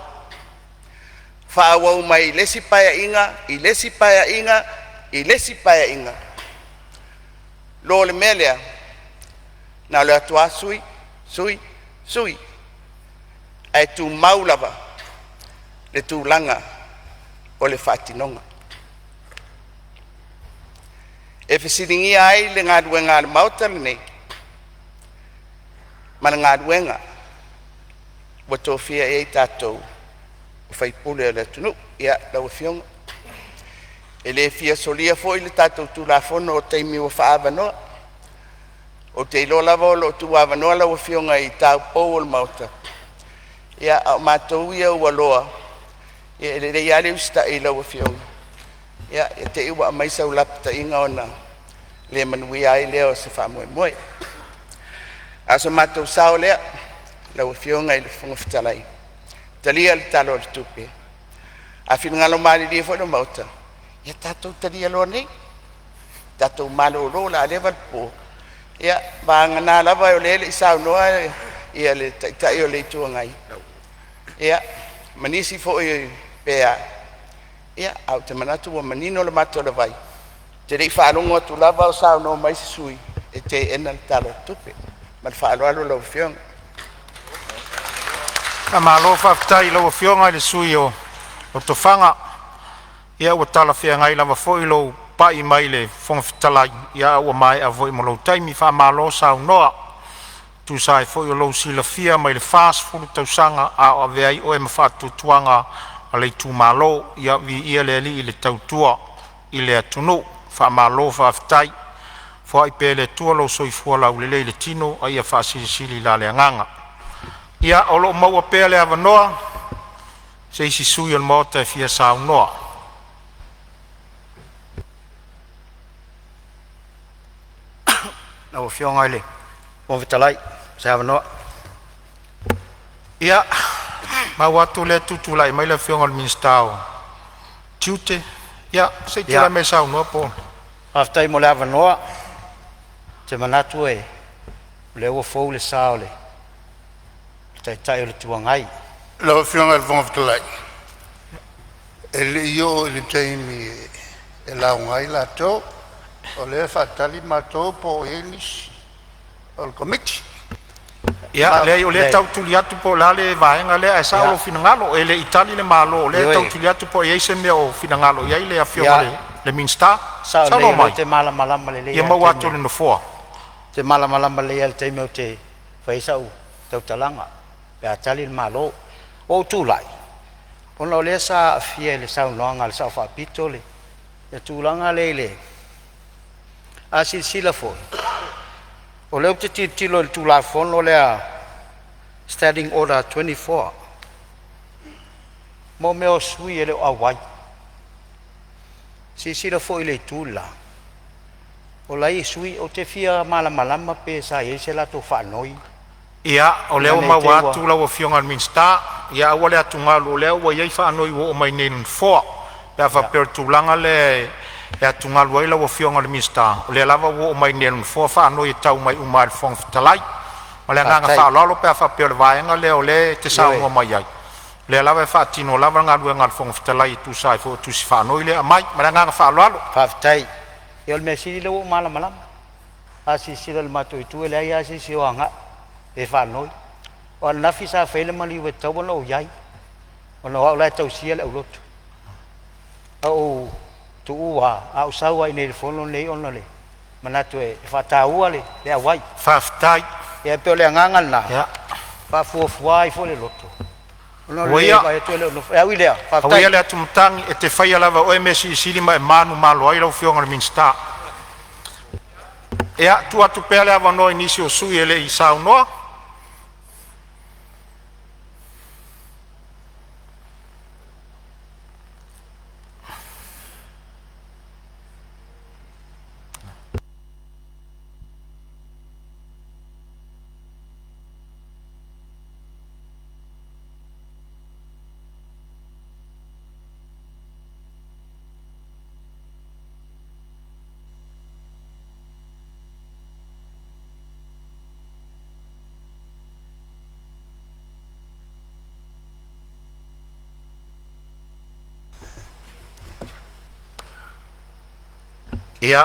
faaauau mai le isi Paeaiga i le isi Paeaiga i le isi Paeaiga, lo le mea lea, na o le o atu lava sui, sui, sui, ae tumau lava le tulaga o le faatinoga. E fesiligia ai le galuega a le Maota lenei ma le galuega ua tofia i ai tatou o faipule o le atunuu. Ia, lau Afioga, e le fia solia foi le tatou Tulafono o taimi ua faaavanoa. Ou te iloa lava o lo o tuuavanoa lau Afioga i taupou o le Maota, ia a o matou ia ua loa, ia e lelei lava le usitai i lau Afioga, i te i ua aumai sau lapataiga ona le manuia ai lea o se faamoemoe. A o so matou sao lea lau Afioga i le Fofoga Fetalai, talia le Tala o le Tupe. A finagalo malilie foi le Maota, ia tatou talia loa nei, tatou malolo o le a leva le po, ia vagana lava o lea e le i saunoa le Taitai o le Itu Agai, ia ma nisi foi pe a, ae ou te manatu ua manino le mata o le vai, ou te le i faalogo atu lava o saunoa mai se sui usufono e teena le Tala o le Tupe. Ma le faaaloalo lau Afioga. Faamalo faafetai i lau Afioga i le sui usufono o Lefaga. Ia ua talafeagai lava foi lou pai mai i le Fofoga Fetalai, a ua maea foi ma lou taimi. Faamalo saunoa. E tusa ai foi o lou silafia mai le 40 tausaga a o avea ai oe ma faatuatuaga o le itumalo. Ia viia le Alii i le tautua i le atunuu. Faamalo faafetai. Foai pea e le Atua lou soifua laulelei i le tino a ia faasilisili la le agaga. Ia, o lo o maua pea le avanoa mo se isi sui usufono o le Maota e fia saunoa. Lau Afioga i le Fofoga Fetalai mo se avanoa. Ia, maua atu o lea e tutulai mai le Afioga i le Minisita o Tiute. Ia, se i tulai mai e saunoa po o… Faafetai mo le avanoa. Ou te manatu o lea ua fou le sa o le Taitai o le Itu Agai. Lau Afioga i le Fofoga Fetalai, e le i oo i le taimi e lauga ai latou, o lea e faatali matou po o i ai nisi o le Komiti. Ia, leai o lea e tau tuli atu po o le a le vaega lea, ae sao lou finagalo, e le i tali le Malo, o lea e tau tuli atu po o i ai se mea o finagalo i ai le Afioga i le Minisita. E sao Saunoa lelei, o lea mai ou te malamalama lelei ia lava i le maua atu e taimi le Nofoa. Ou te malamalama lelei lava i le taimi ou te fai ai sau tautalaga pe a tali le Malo. Ua ou tulai ona o lea sa aafia i le saunoaga a le Sao Faapito le tulaga lea i le… A silasila foi, o lea ou te tilotilo i le Tulafono lea Standing Order 24 mo mea o sui e le o auai. Silasila foi i le itu le la, o la e i ai sui. Ou te fia malamalama pe sa i ai se latou faanoi Ia, o lea ina ua ne i te i maua ua atu lau Afioga i le Minisita. Ia aua le atugalu o lea ua i ai faanoi ua oo mai i nei i le Nofoa. Pe a faapea o le tulaga lea e atugalu ai lau Afioga i le Minisita, o lea lava ua oo mai nei i le Nofoa faanoi e tau mai uma lava i le Fofoga Fetalai. Ma le agaga Faafetai. faaaloalo pe a faapea o le vaega lea o lea e te Ioe. saunoa mai ai, o lea lava e faatino lava le galuega a le Fofoga Fetalai e tusa ai foi o tusi faanoi lea e aumai. Ma le agaga faaaloalo. Faafetai. Ia o le mea sili o lea ua ou malamalama. A silasila i le matou itu e leai lava se isi o agai e faanoi. O ananafi sa fai ai le maliu e tatau ona ou i ai ona o au la e tausia le aulotu. Ae ua ou tuua lava, a ou sau lava i inei i le fono lenei ona o le manatu e faataua le auai. Faafetai. Ia pei o le agaga lena, e faafuafua ai foi le loto ona o Ua le ia, vaai atu e le o nofo. Ae ui i lea, aua faafetai. ia le atumatagi, e te faia lava e oe mea silisili ma e manumalo ai lau Afioga i le Minisita. Ia, tuu atu pea le avanoa i nisi o sui usufono e le i saunoa. Ia,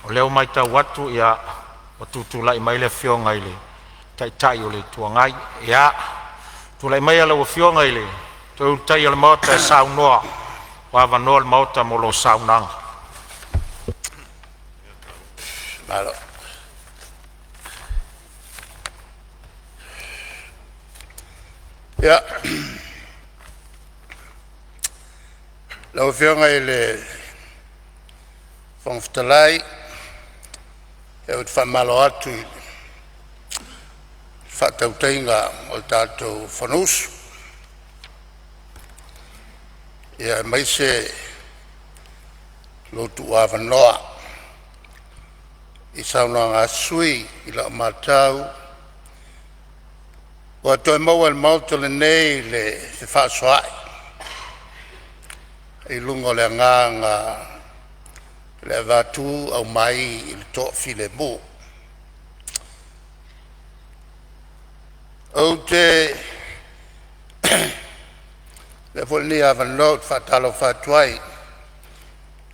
o lea ua matau atu ua tutulai mai le Afioga i le Taitai o le Itu Agai. Ia, tulai maia lau Afioga i le Toeulutaia o le Maota e saunoa, ua avanoa le Maota mo lau saunoaga. Ia, lau Afioga i le Fofoga Fetalai, ou te faamalo atu i le faatautaiga o le tatou Fonousu, ia aemaise lou tuuavanoa i saunoaga a sui usufono. I lau matau ua toe maua e le Maota lenei le fefaasoaai i luga o le agaga o le avatu aumai i le toafilemu. Ou te avea foi lenei avanoa ou te faatalofa atu ai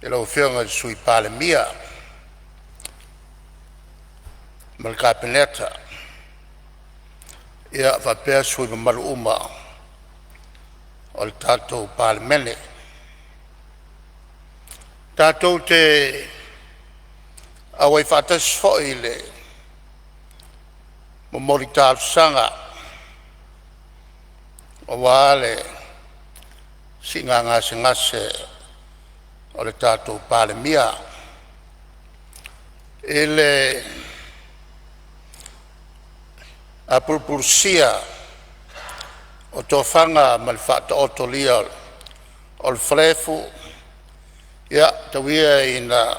i lau Afioga i le Sui Palemia ma le Kapeneta, ia faapea sui usufono mamalu uma o le tatou Palemene. Tatou te auai faatasi foi i le momoli talosaga aua le siiga gasegase o le tatou Palemia, i le apulupulusia o tofaga ma le faataotolia o le falaefu. Ia tau ia ina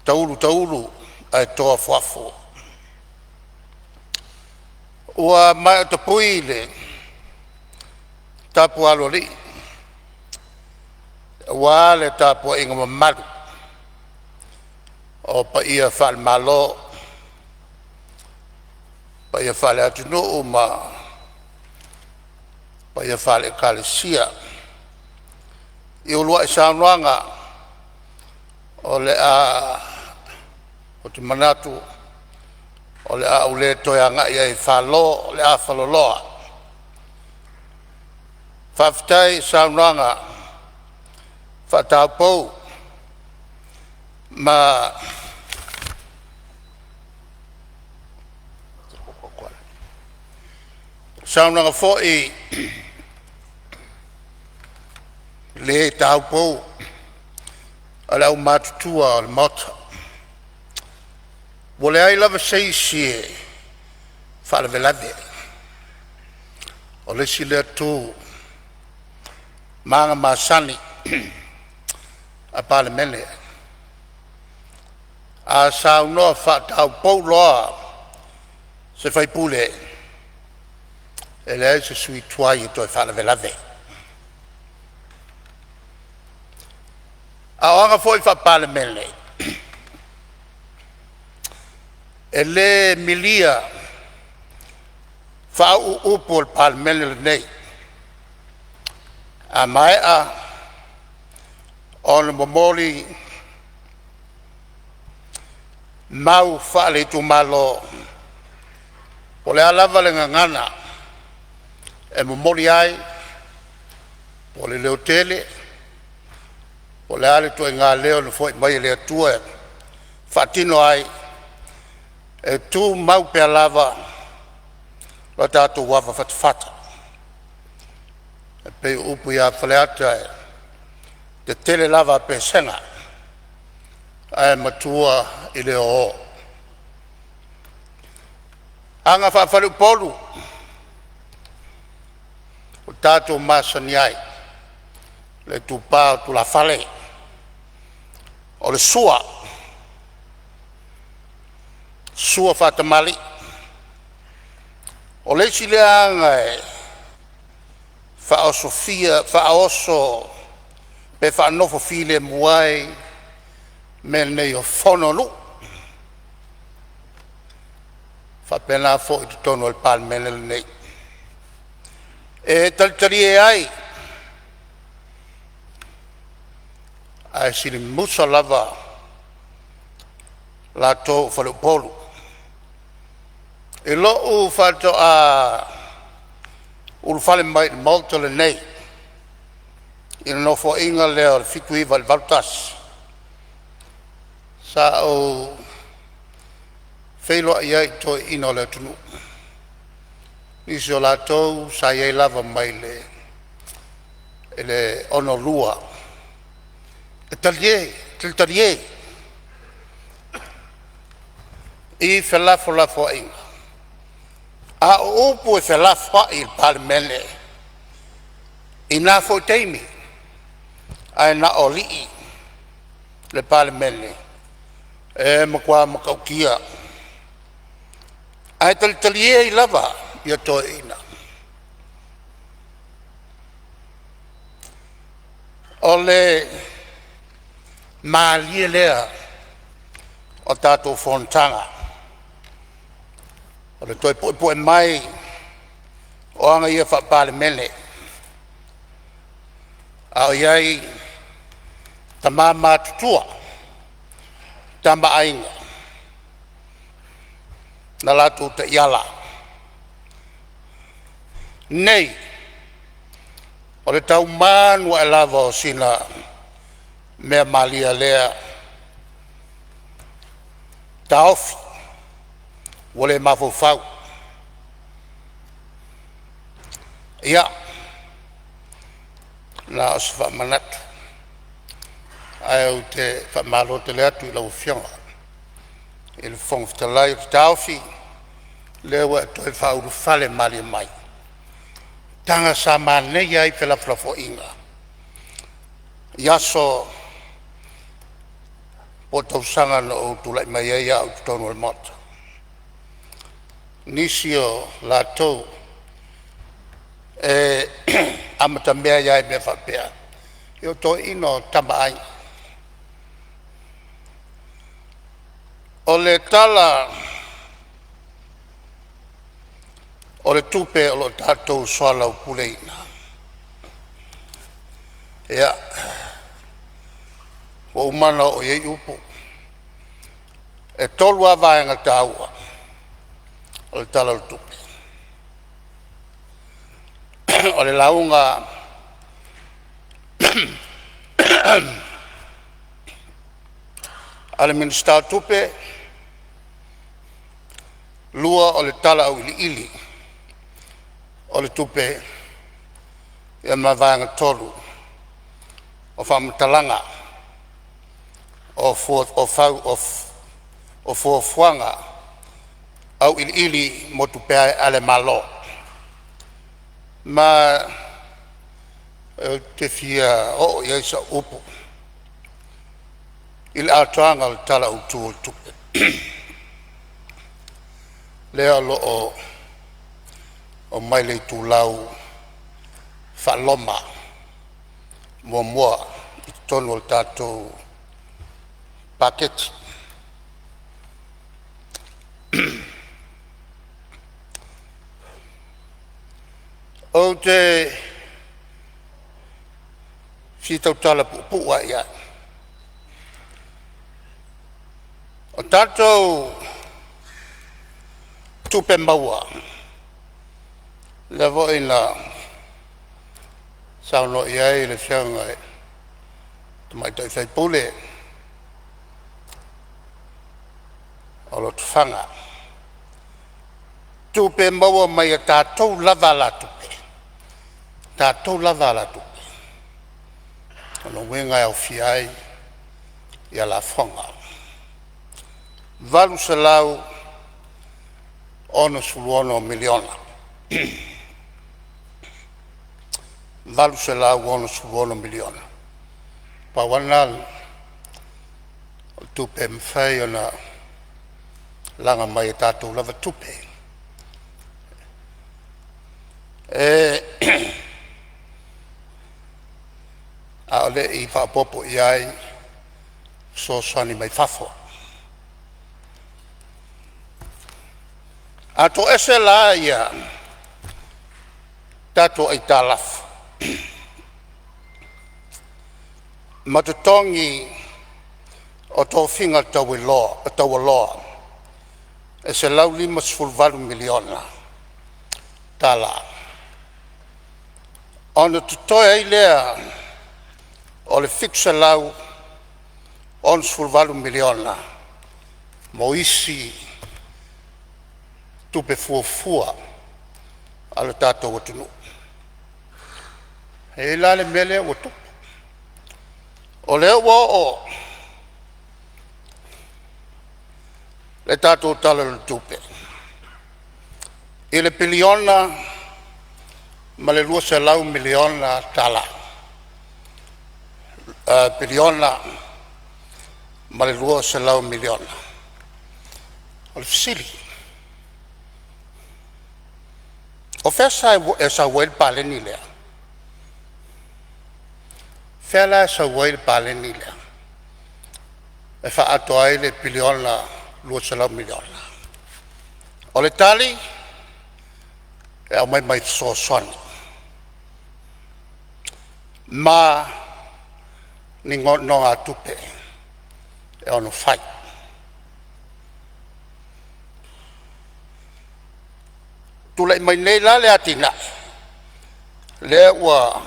taulu taulu ae to afoafo. Ua maea tapui le tapu a aloalii aua le tapuaiga mamalu o paia faale-Malo, paia faale-atunuu ma paia faale-Ekalesia i uluai saunoaga o le a ou te manatu o le a ou le toe agai ai e falo le afaloloa. Faafetai i saunoaga faataupou ma saunoaga foi le taupou a le aumatutua o le Maota. Ua leai lava se isi e faalavelave, o le isi lea tu ma aga masani a Palemene. A saunoa faataupou loa se sui usufono, e leai se sui usufono tuai e toe faalavelave. A o aga foi faa-Palemene, e le milia faauu upu a le Palemene lenei. A maea ona momoli mau faale-itumalo, po o le a lava le gagana e momoli ai, po o le leotele, po o le a le ituaiga leo na foi mai e le Atua e faatino ai, e tumau pea lava lo tatou ava fatafata. E pei o upu ia Faleata, e tetele lava a Pesega ae matua i le ōō. Aga faa-faleupolu ua tatou masani ai, le itupa o tulafale, o le sua, sua faatamalii. O le isi lea aga e faaosofia faaoso pe faanofo filemu ai mea nei o fono a nuu, e faapena foi i totonu o le Palemene lenei. E talitalie ai Ae silimusa lava latou o faleupolu. I lou faatoa ulufale mai i le Maota lenei i le Nofoaiga lea o le 1979 i le 1981, sa ou feiloai ai i toeaiina o le atunuu, nisi o latou sa i ai lava mai le 1962, e talie, talitalie i felafolafoaiga. A o upu e felafoai i le Palemene i na foi taimi ae na o alii le Palemene, e matua matautia ae talitalie ai lava ia toeaiina. O le malie lea o tatou fonotaga, o le toe puepue mai o aga ia faa-Palemene a o i ai tama matutua, Tama a Aiga na latou taiala. Nei o le taumanu ae lava o sina mea malia lea taofi ua le mafaufau. Ia, na o se faamanatu ae ou te faamalo tele atu i lau Afioga i le Fofoga Fetalai. Ou te taofi o lea ua e toe faaulufale malie mai, taga sa manaia ai felafolafoaiga i aso po o tausaga na ou tulai mai ai au i totonu o le Maota. Nisi o latou e amatamea ai lava i mea faapea, ia o toeaiina o Tama a Aiga. O le Tala o le Tupe o lo o tatou soalaupuleina, ia, ua uma ona oo i ai upu. E tolu lava vaega taua o le Tala o le Tupe, o le lauga a le Minisita o Tupe, lua o le Tala Auiliili o le Tupe, ia ma le vaega tolu o faamatalaga o fuafuaga auiliili mo tupe a le Malo. Ma ou te fia oo i ai sau upu i le atoaga o le Tala Autu o le Tupe lea o lo o aumai i le itulau faa-Roma muamua i totonu o le tatou Paketi. Ou te fia tautala puupuu lava i ai. O tatou tupe maua lea foi na saunoa i ai le Afioga i le tamaitai sui usufono o Lotofaga, tupe maua mai ia tatou lava alatupe, tatou lava alatupe. O lona uiga e aofia ai ia lafoga. $866 miliona. $866 miliona. Pau lava lena o le tupe e mafai ona laga mai e tatou lava tupe. E a o le i faaopoopo i ai fesoasoani mai fafo. A toese la ia tatou aitalafu Ma totogi o tofiga taualoa e $158 tala. Ona totoe ai lea o le $768 miliona mo isi tupe fuafua a le tatou atunuu. E i ai la le mea lea ua tupu, o lea ua oo le tatou Tala o le Tupe i le piliona ma le $200 miliona tala, piliona ma le $200 miliona. O le fesili; O fea e sau ai le paleni lea? O fea la e sau ai le paleni lea e faaatoa ai le piliona $200 miliona? O le tali, e aumai mai fesoasoani ma ni nonogatupe e ono fai. Tulai mai nei la le atinae lea ua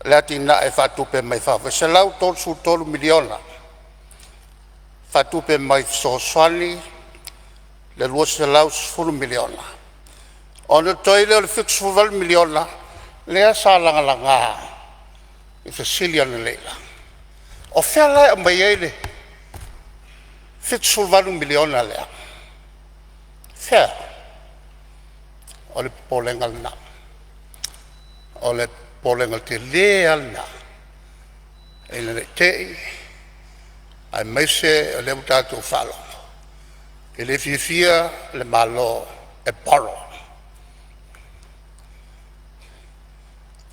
le atinae e faatupe mai fafo e $133 miliona faatupe mai fesoasoani le $210 miliona ona totoe ai lea o le $78 miliona lea sa lagalaga i fesili analeila. O fea la e aumai ai le $78 miliona lea? Fea? O le popolega lena. O le popolega tele lava lena ina ne i te i aemaise o lea ua tatou faalogo e le fiafia le Malo e borrow.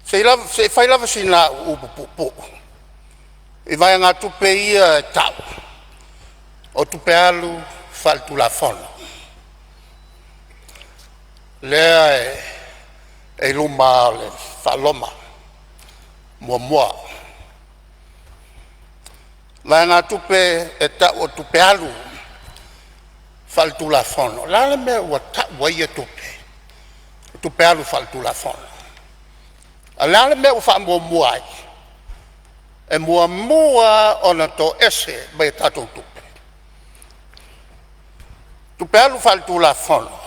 Se i fai lava sina au upu puupuu i vaegatupe ia e tau o tupe alu faaletulafono lea e i luma o le faa-Roma muamua, vaegatupe e tau o tupe alu faaletulafono. O le a le mea ua tau ai ia tupe o tupe alu faaletulafono? A o le a le mea ua faamuamua ai? E muamua lava ona toese mai a tatou tupe, tupe alu faaletulafono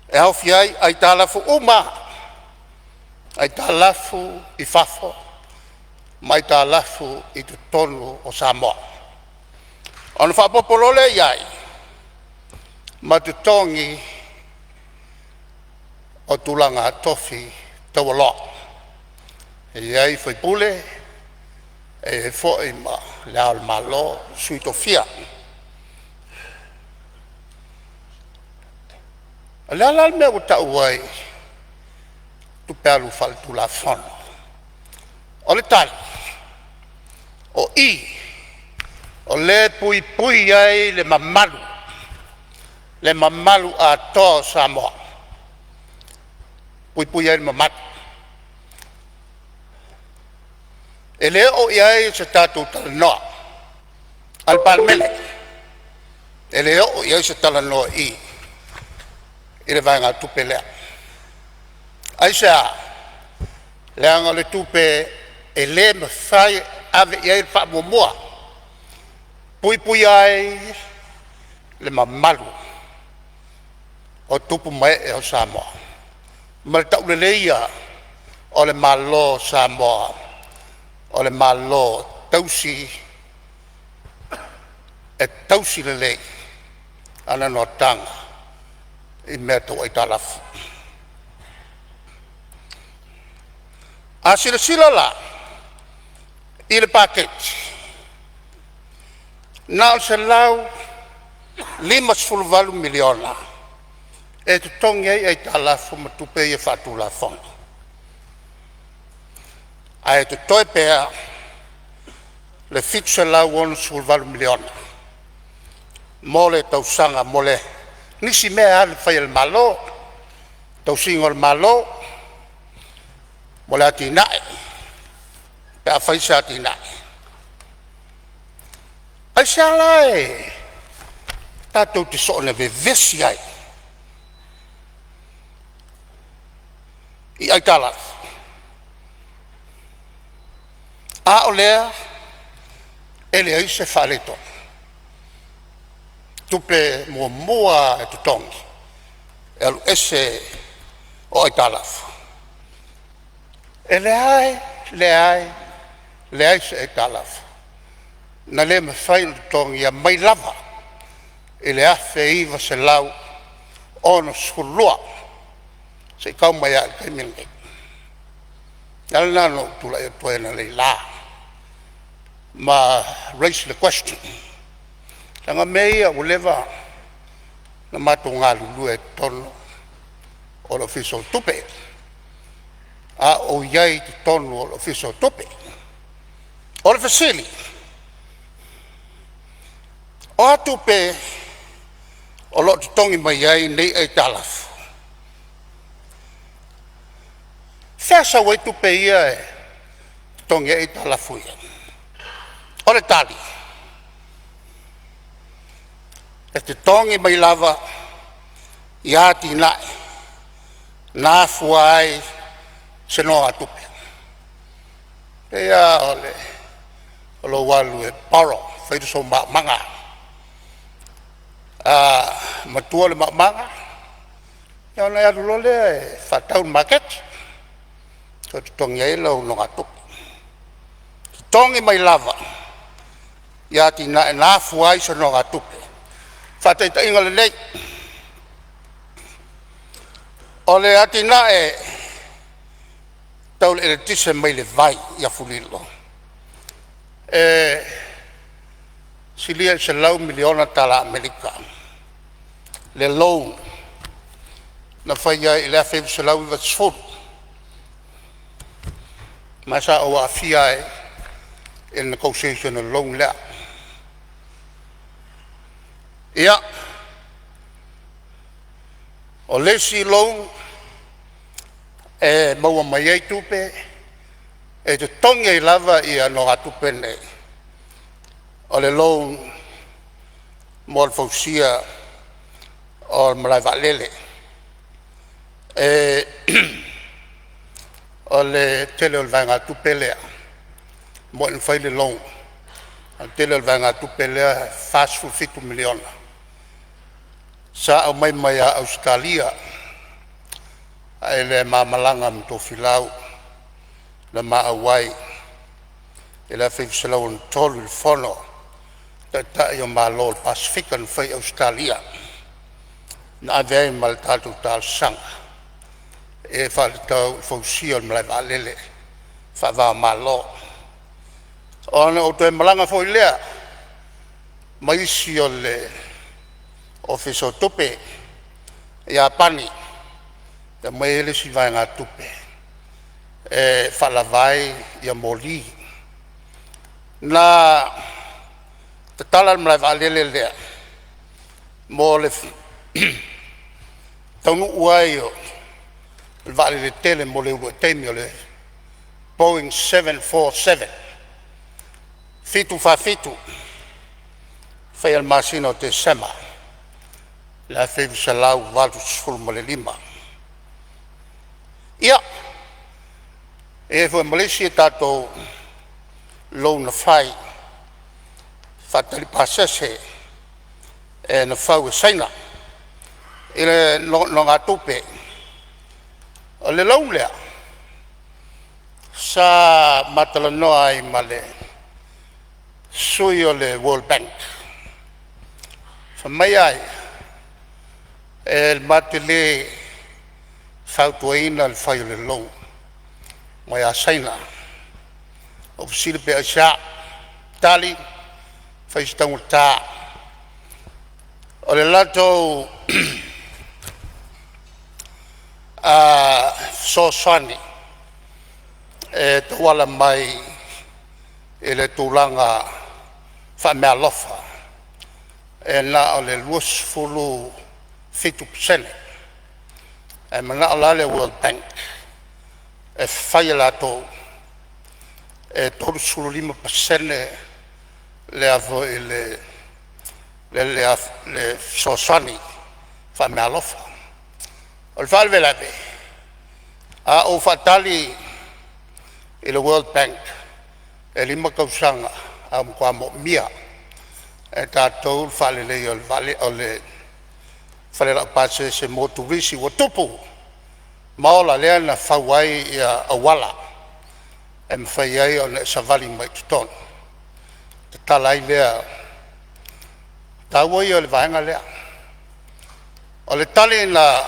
e aofia ai aitalafu uma lava, aitalafu i fafo ma aitalafu i totonu o Samoa. Ona faaopoopo loa lea i ai ma totogi o tulaga tofi taualoa, e i ai faipule, e i ai foi ma Le Ao o le Malo, Sui Tofia. O le a la le mea ua tau ai tupe alu faaletulafono? O le tali, o i o lea e puipui ai le mamalu, le mamalu atoa o Samoa, puipui ai le mamalu. E le oo i ai se tatou talanoa a le Palemene, e le oo i ai se talanoa i i i le vaegatupe lea. Aisea? Leaga o le tupe e le mafai e ave i ai le faamuamua, puipuia ai le mamalu o tupu ma ee o Samoa ma le tauleleia o le Malo o Samoa o le Malo tausi e tausi lelei ana notaga i mea tau aitalafu. A silasila la i le Paketi, na o le $158 miliona e totogi ai aitalafu ma tupe ia faatulafono, ae totoe pea le $768 miliona mo le tausaga mo le nisi mea e alu e fai e le Malo, tausiga o le Malo, mo le atinae, Pe afai se atinae, aisea la e tatou te soona vevesi ai i aitalafu, a o lea e leai se faaletonu? Tupe muamua lava e totogi e alu ese o aitalafu. E leai, leai, leai se aitalafu na le mafai ona totogia mai lava i le 1962 seia tau mai lava i le taimi lenei. O le ala lena na ou tulai atu ai analeila ma raise le question, leaga o mea ia ua leva ona matou galulue ai i totonu o le Ofisa o Tupe, a o ou i ai i totonu o le Ofisa o Tupe. O le fesili, o a tupe o lo o totogi mai ai nei aitalafu? Fea e sau ai tupe ia e totogi ai aitalafu ia? O le tali, e totogi mai lava i atinae na afua ai se nogatupe. E pei lava o lou alu e borrow e fai sou maumauga. A matua le maumauga ia ona e alu loa lea e faatau i le maketi e toe totogi ai lau nogatupe. Totogi mai lava i atinae na afua ai se nogatupe. Faataitaiga lelei, o le atinae tau le eletise mai le vai i Afulilo, e silia i le $100 miliona tala Amerika le loan na fai ai i le 1990, ma sa ou aafia ai i le negotiation o le loan lea. Ia, o le isi loan e maua mai ai tupe e totogi ai lava nogatupe nei, o le loan mo le fausia o le malae vaalele. O le tele o le vaegatupe lea, e moni na fai le loan a o le tele o le vaegatupe lea e $47 miliona sa aumai mai ia Ausetalia i le ma malaga ma Tofilau na ma auai i le 1963 i le fono a Taitai o Malo o le Pasefika na fai i Ausetalia, na ave ai ma le tatou talosaga e faatatau i le fausia o le malae vaalele faava o Malo. Ona ou toe malaga foi lea ma isi o le Ofisa o Tupe i Iapani e aumai ai le isi vaegatupe e faalava ai moli. Na tatala le malae vaalele lea mo le taunuu ai o le vaalele tele mo le uluai taimi o le Boeing 747, 747 faia i le masina o Tesema i le 1985. Ia, e i ai foi ma le isi a tatou loan na fai e faatali pasese na fau e Saina i le nonogatupe. O le loan lea sa ma talanoa ai ma le sui o le World Bank, fai mai a ia, e matou te le fautuaina le fai o le loan mai a Saina. Ou fesili pe aisea? Tali, fai si taugata o le latou fesoasoani e tauala mai i le tulaga faameaalofa e na o le 27% ae manao la le World Bank e fai e latou e 35% le a foi le fesoasoani faameaalofa. O le faalavelave, a ou faatali i le World Bank e 5 tausaga ae ua matua moomia e tatou le faaleleia o le vale o le fale laupasese mo turisi ua tupu ma ola, lea na fau ai auala e mafai ai ona e savali mai i totonu, tatala ai lea. O le taua ia o le vaega lea. O le tali na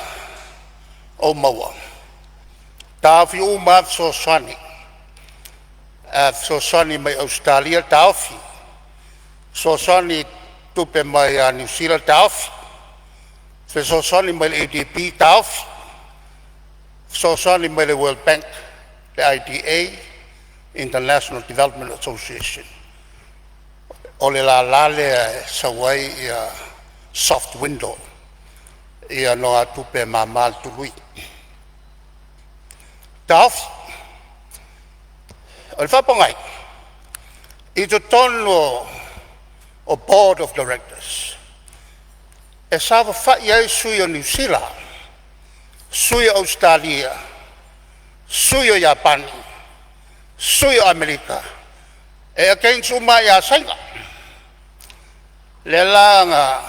ou maua, taofi uma lava fesoasoani, fesoasoani mai Ausetalia taofi, fesoasoani tupe mai ia Niu Sila taofi, fesoasoani mai le ADB taofi, fesoasoani mai le World Bank, le IDA International Development Association. O le lala lea e sau ai soft window ia nogatupe e mama le tului. Taofi. O le faapogai, i totonu o Board of Directors e saofafai ai sui o Niu Sila, sui o Ausetalia, sui o Iapani, sui o Amerika, e against uma lava ia Saina. Lea la na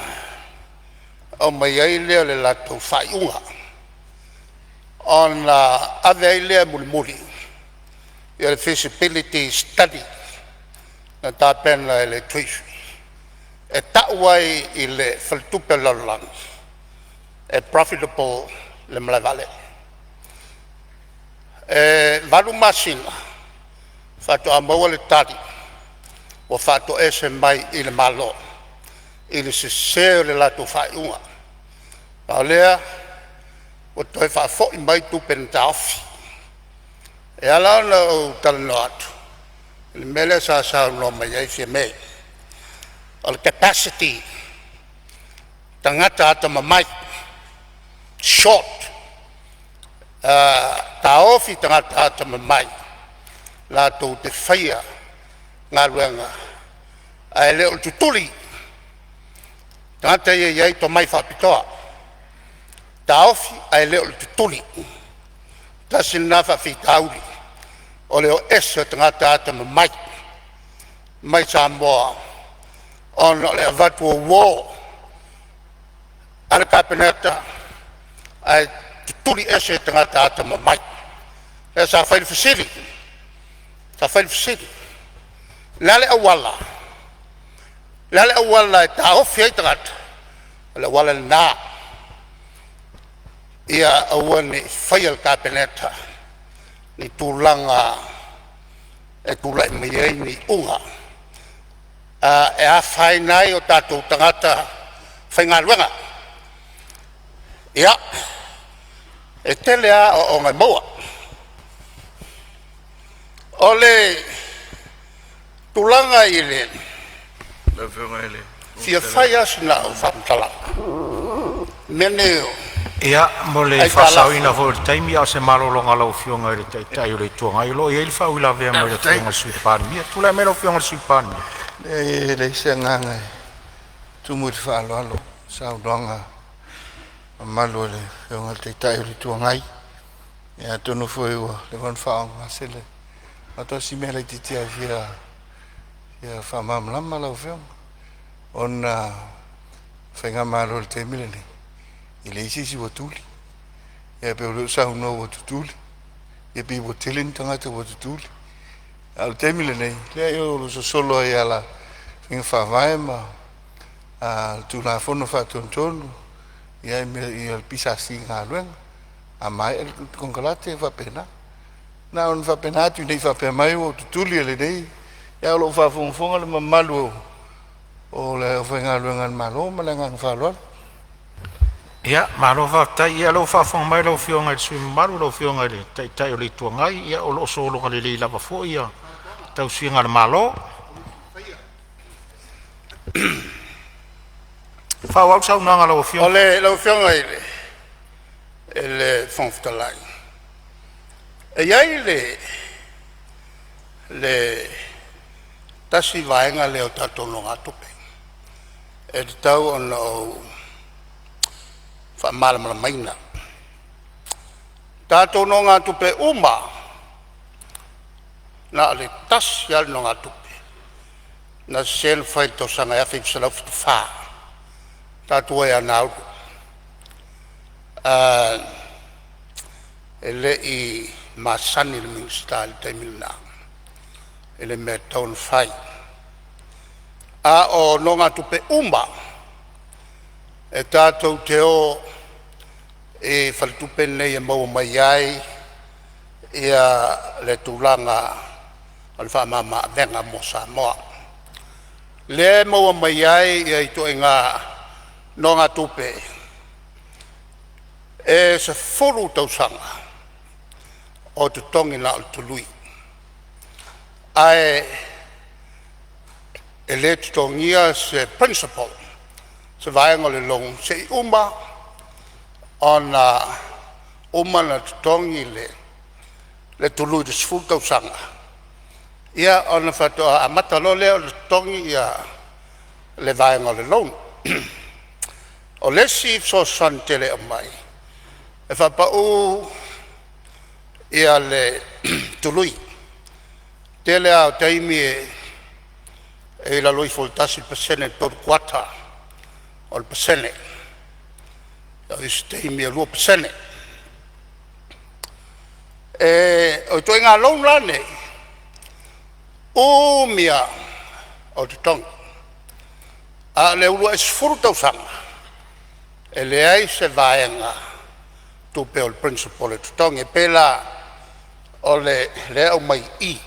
aumai ai lea o le latou faaiuga ona ave ai lea mulimuli ia le feasibility study na tapena e le Treasury e tau ai i le faletupe o le lalolagi e profitable le malae vaalele. E 8 masina faatoa maua le tali ua faatoese mai i le Malo i le sese o le latou faaiuga. A o lea ua toe faafoi mai tupe na taofi. E ala ona ou talanoa atu i le mea lea sa saunoa mai ai Fiame, o le capacity, tagata atamamai, short taofi tagata atamamai latou te faia galuega ae le o le tutuli tagata ia e i ai tomai faapitoa, taofi ae le o le tutuli. Tasi lena faafitauli o le o ese o tagata atamamai mai Samoa ona o le avatu ouo a le Kapeneta ae tutuli ese tagata atamamai. Lea sa fai le fesili, sa fai le fesili, o le a le auala, o le a le auala e taofi ai tagata? O le auala lena, ia aua ne i faia e le Kapeneta ni tulaga e tulai mai ai ni iuga e afaina ai o tatou tagata faigaluega. Ia, e tele lava aoaoga e maua. O le tulaga i le Lau Afioga i le fia Fofoga Fetalai... fai lava sina au faamatalaga i mea nei o Ia, mo le aitalafu. faasaoina foi o le taimi, a o se malologa a lau Afioga i le Taitai o le Itu Agai, o lo o i ai le faauilavea mai le Faafetai. Afioga i le Sui Palemia. Tulai mai lau Afioga i le Sui Palemia. Leai, e leai se agaga e tumu i le faaaloalo i le saunoaga mamalu a le Afioga i le Taitai o le Itu Agai. Ia atonu foi ua leva ona faaaaogagase le… Na o si mea laitiiti lava e fia faamalamalama lau Afioga, ona o le faigamalo i le taimi lenei, e leai se isi ua tuli. Ae pei o lea ua saunoa ua tutuli, ia pei ua tele ni tagata ua tutuli. A o le taimi lenei, leai o lo o sosolo ai lava i ala o faiga faavae ma le Tulafono Faatonutonu ia le PSC galuega. A maea le konekarate e faapena. Na ona faapena atu ina ne i faapea mai ua tutuli e lenei, ae o lo o faafogafoga le mamalu o le aufaigaluega a le Malo. Ma le agaga faaaloalo. Ia, malo faafetai. Ia o lea ua faafofoga mai lau Afioga i le sui usufono mamalu lau Afioga i le Taitai o le Itu Agai, ia o lo o sologa lelei lava foi le tausiga a le Malo. Faaauau le saunoaga a lau O Afioga. le lau Afioga i le Fofoga Fetalai, e i ai le le tasi vaega lea o tatou nonogatupe e tatau ona ou faamalamalamaina. Tatou nonogatupe uma lava, na o le tasi lava le nogatupe na sese na fai i le tausaga e 1974, tatou o ai ia Nauru. E le i masani le Minisita i le taimi lena i le mea e tatau ona fai. A o nonogatupe uma lava e tatou te o i faletupe nei e maua mai ai le tulaga o le faamama-avega mo Samoa, lea e maua mai ai ituaiga nogatupe e 10 tausaga o totogi na o le tului, ae e le totogia se principal, se vaega o le loan seia uma ona uma ona totogi le tului i le 10 tausaga, ia ona faatoa amata loa lea ona totogi le vaega o le loan. O le isi fesoasoani tele e aumai, e faapau le tului. Tele lava o taimi e i lalo ifo o le 1% i le 3/4 o le pasene, o isi taimi e 2%. O ituaiga loan la nei, umi lava o totogi, a o le uluai 10 tausaga e leai se vaega tupe o le principal e totogi. E pei la o lea e aumai i i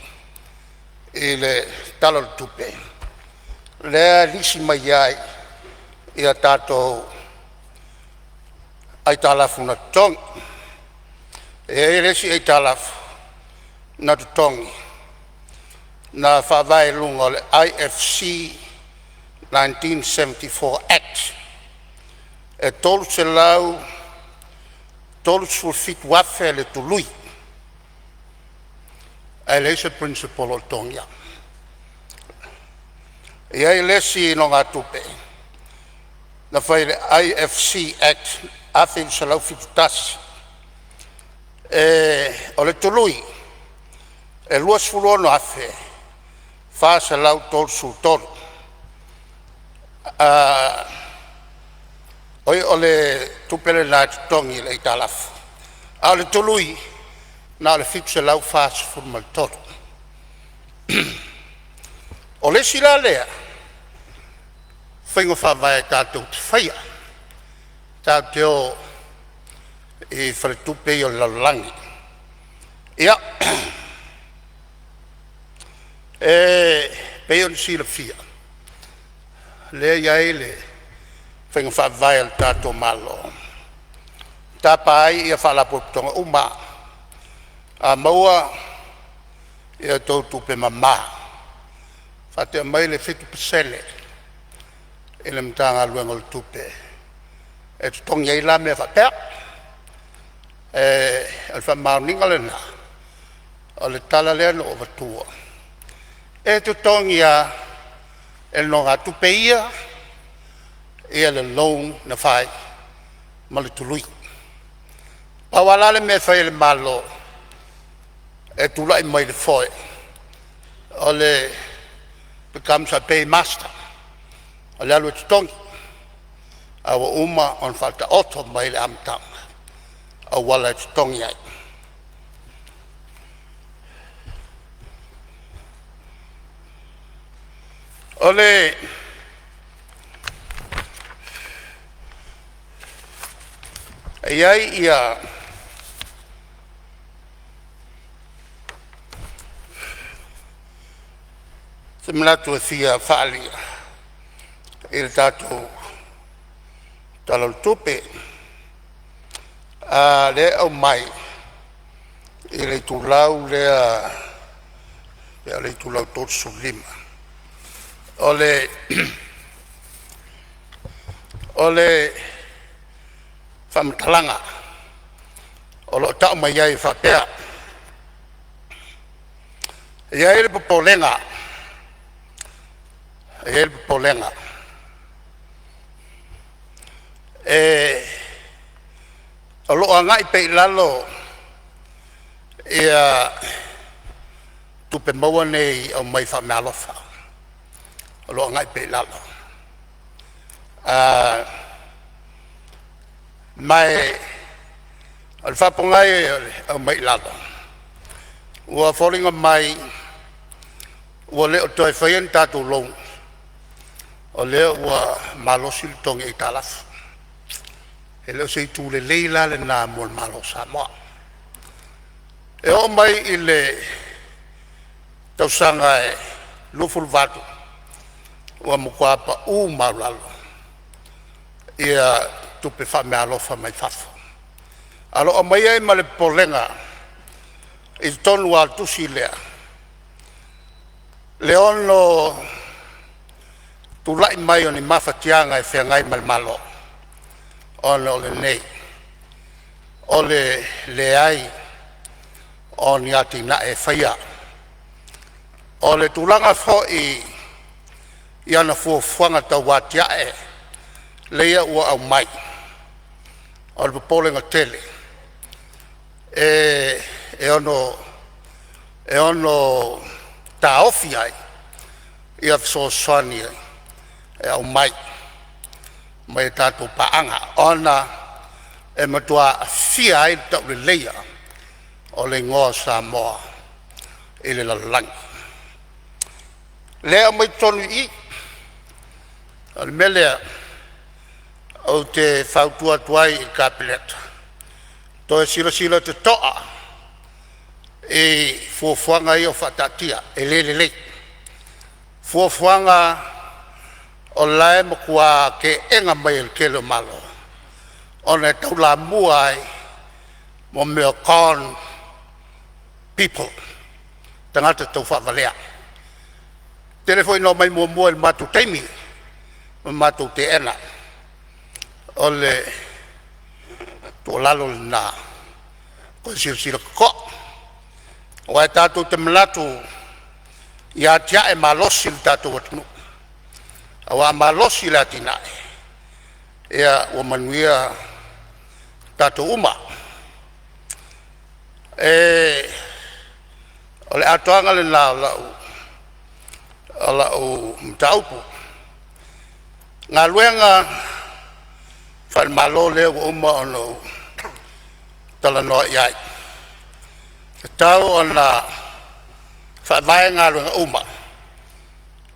i le Tala o le Tupe lea e lisi mai ai a tatou aitalafu na totogi. E i ai le isi aitalafu na totogi na faavae i luga o le IFC 1974 Act, e $337,000 le tului ae leai se pirinsipolo o totogia. E i ai le isi nogatupe na fai e le IFC Act 1971, o le tului e $26,433. Oi o le tupe lena e totogi i le aitalafu, a o le tului na o le $743. O le isi la lea faiga faavae tatou te faia, tatou te o i faletupe ia o le lalolagi. Ia, e pei ona silafia lea e i ai le faiga faavae a le tatou Malo e tapa ai Faalapotopotoga uma. A maua a outou tupe mama faatea mai le 7% i le Matagaluega o le Tupe e totogi ai la mea faapea. O le faamaoniga lena o le tala lea na ou avatua e totogi lava e le nogatupe ia le loan na fai ma le tului. Pau lava la le mea e fai e le Malo e tulai mai i le foe o le becomes a paymaster, o le alu e totogi a ua uma ona faataoto mai i le amataga auala e totogi ai. O le e i ai ia se manatu e fia faaalia i le tatou Tala o le Tupe, lea e aumai i le itulau lea pe o le itulau 35, o le faamatalaga o lo o tau mai ai e faapea. E i ai le popolega, e i ai le popolega o lo o agai pea i lalo ia tupe maua nei aumai faameaalofa, o lo o agai pea i lalo. Ma o le faapogai e aumai i lalo ua foliga mai ua le o toe faia ni tatou loan, o lea ua malosi le totogi aitalafu. E le o se itu lelei la lena mo le Malo o Samoa. E oo mai i le tausaga 2018, ua matua pau maualalo ia tupe faameaalofa mai fafo, ae o lo o aumai ai ma le popolega i totonu lava o le tusi lea, le ono tulai mai o ni mafatiaga e feagai ma le Malo ona o lenei, o le leai o ni atinae e faia. O le tulaga foi i ana fuafuaga tau atiae lea ua aumai, o le popolega tele e ono taofi ai ia fesoasoani e aumai mai a tatou paaga, ona e matua aafia ai le tauleleia o le igoa o Samoa i le lalolagi. O lea e aumai totonu i i. O le mea lea ou te fautua atu ai i le Kapeneta, toe silasila totoa i fuafuaga ia ua faataatia, e le lelei. Fuafuaga o la e matua teena mai e le tele o Malo ona e taulamua ai mo mea o con people, tagata taufaavalea. E tele foi ina omai muamua i le matou taimi ma matou teena. O le tuualalo lena, toe silasila totoa, aua e tatou te manatu ia atiae malosi lo tatou atunuu, aua a malosi le atinae, ia ua manuia tatou uma. O le atoaga lena o lau mataupu. O Galuega faale-Malo lea ua uma ona ou talanoa i ai, e tatau ona faavae galuega uma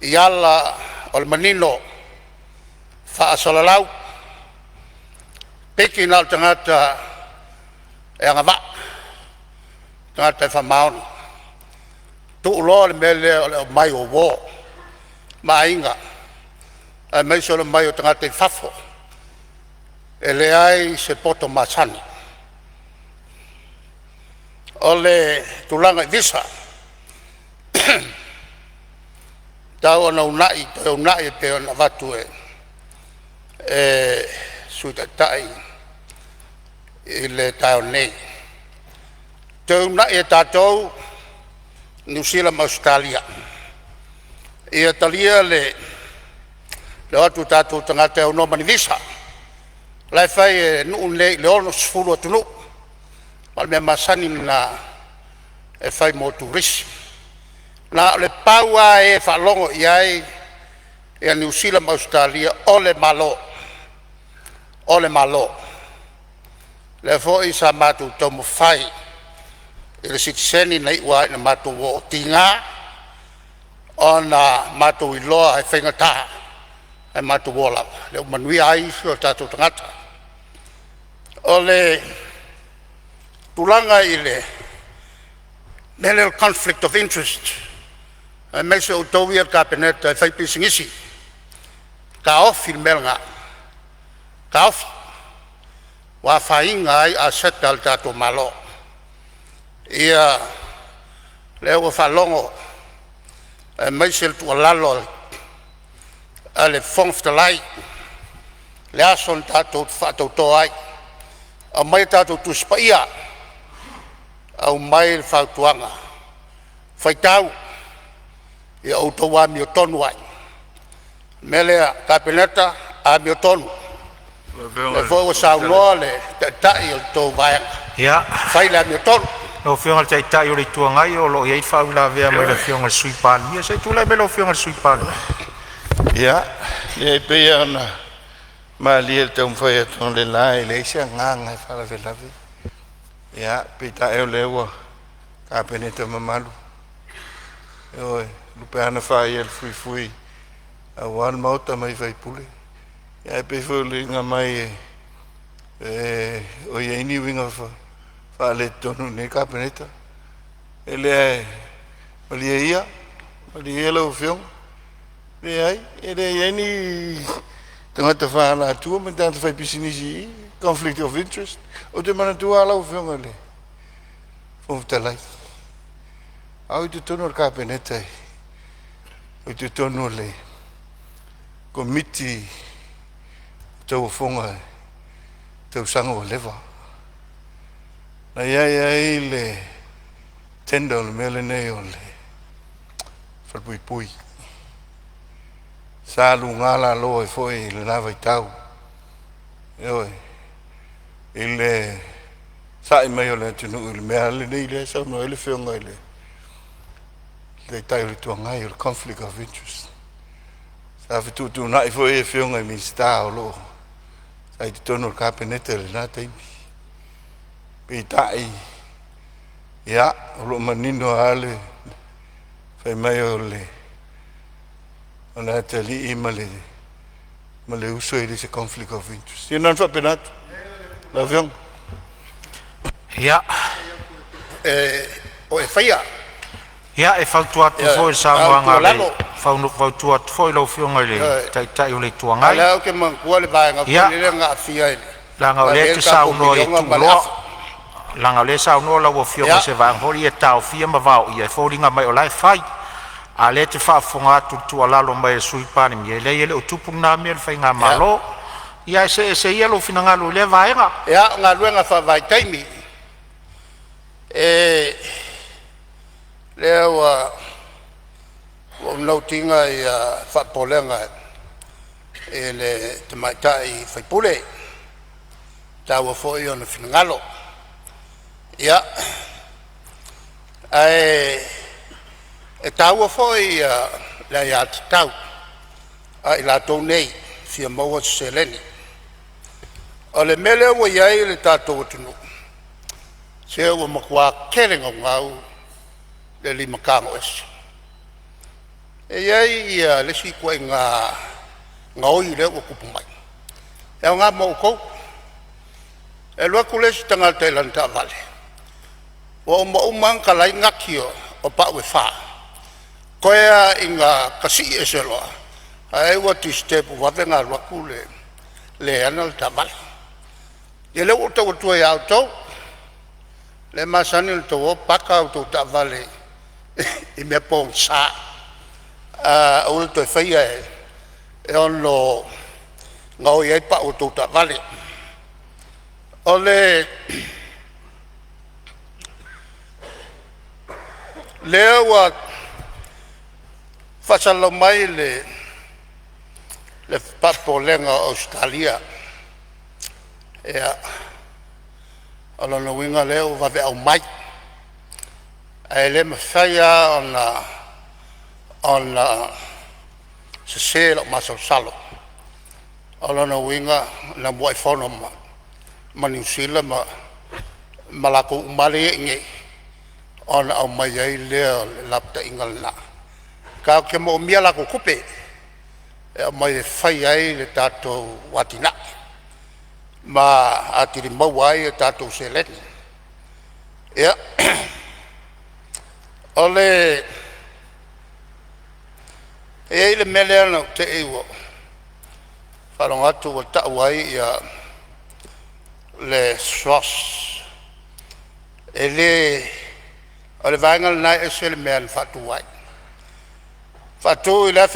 i ala o le manino, faasalalau, piki na o le tagata e agavaa, tagata e faamaoni. Tuu loa le mea lea o le aumai o uo ma aiga aemaise o le omai o tagata i fafo. E leai se poto masani. O le tulaga i visa, e tatau ona uunai, toe uunai e pei ona avatu e le Sui Taitai i le taeao nei, toe uunai e tatou Niu Sila ma Ausetalia ia talia le o atu o tatou tagata e aunoa ma ni visa. O la e fai e nuu nei i le 60 atunuu, ma o le mea masani lena e fai mo turisi. Na o le pau lava e faalogo i ai Niu Sila ma Ausetalia o le Malo, o le Malo. O lea foi sa matou taumafai i le sitiseni na iu lava ina matou o, tiga ona matou iloa e faigata ae matou o lava, lea ua manuia ai isi o tatou tagata. O le tulaga i le mea lea o le conflict of interest aemaise outou ia le Kapeneta e faipisinisi, taofi le mea lena, taofi. Ua afaina ai aseta a le tatou Malo. Ia lea ua faalogo aemaise le tuualalo a le Fofoga Fetalai, le aso na tatou faatauto ai, aumai a tatou Tusi Paia, aumai le fautuaga, Faitau ia outou amiotonu ai. O le mea lea Kapeneta, amiotonu, lea foi ua saunoa le Taitai o le tou Vaega, fai le amiotonu. Lau Afioga i le Taitai o le Itu Agai, o lo o i ai le faauilavea mai le Afioga i le Sui Palemia. Se i tulai mai lau Afioga i le Sui Palemia. Ia, e pei lava ona malie i le taumafai atu analeila, e leai se agaga e faalavelave. Ia, peitai o lea ua Kapeneta mamalu, ioe, lupe a na fai e le fuifui aua le maota mai sui usufono. Ae pei foi o le uiga mai e o i ai ni uiga faaletonu i lenei Kapeneta. E le malie ia, malie ia lau Afioga. Leai, e le i ai ni tagata faaalatua ma ni tagata faipisinisi i i, conflict of interest. Ou te manatua lava lau Afioga i le Fofoga Fetalai, a o i totonu o le Kapeneta, i totonu o le Komiti o Tauofoga i tausaga ua leva, na i ai ai le tender o le mea lenei o le falepuipui. Sa luga lalo ai foi i lena vaitau, ioe, i le sa'i mai o le atunuu i le mea lenei lea e saunoa ai le Afioga i le Taitai o le Itu Agai, o le conflict of interest. Sa fetuutuunai foi afioga i Minisita o lo o sa i totonu o le Kapeneta i lena taimi. Peitai, ia, o lo o manino lava le fai mai o le atalii ma le uso e le o se conflict of interest. Ia na ona faapena atu lau Afioga. Ia, O e faia. Ia, e fautua atu Ioe, foi i le a o le saunoaga a le tuualalo, fautua atu foi i lau Afioga i le ioe, Taitai o le Itu a o Agai, lea ou te manatua le vaega foi lele na aafia ai leaga na o ave lea e ai te le tatou saunoa i miliona ma le tuuloa, afa. leaga o lea e saunoa lau Afioga i Ia, se vaega foi lea ia taofia ma vaoia, e foliga mai o la e fai. A o lea e te faafofoga atu i le tuualalo mai a le Sui Palemia, e leai e le o tupu lena mea i le faigamalo. Ia ae see ese ia lou finagalo i lea vaega. Ia, o galuega faavaitaimi. E lea ua ou note ina ia faapopolega i le tamaitai sui usufono, e taua foi ona finagalo. Ia, ae taua foi le aiatatau a i latou nei e fia maua se seleni. O le mea lea ua i ai le tatou atunuu, se ua matua tele naunau le lima tago ese. E i ai ia le isi ituaiga gaoi lea ua tupu mai, e aoga mo outou. E alu atu le isi tagata i lana taavale ua uma uma lava ona talai nati o pau e fa, toe lava ina tasii ese loa ae ua disturb ua vave ona alu atu le le e ana le taavale. Ia lea ua ou tau atua ia outou lea e masani ona outou o paka a outou taavale i mea pogisa, aua le toe faia e ono gaoi ai pau a tou taavale. O lea ua faasalalau mai le faapopolega o Ausetalia, ia o lona uiga o lea ua vave aumai, ae le mafai lava ona sese lou masalosalo. O lona uiga na muai fono ma Niu Sila ma latou uma lava lea e i inei ona aumai ai lea o le lapataiga lena. Tatou te moomia a latou tupe e aumai e fai ai le tatou atinae ma atili maua ai a tatou seleni. Ia, e i ai le mea lea na ou te i ua ou faalogo atu ua tau ai le SROS, e le o le vaega lena e ese le mea na faatu ai. Faatu i le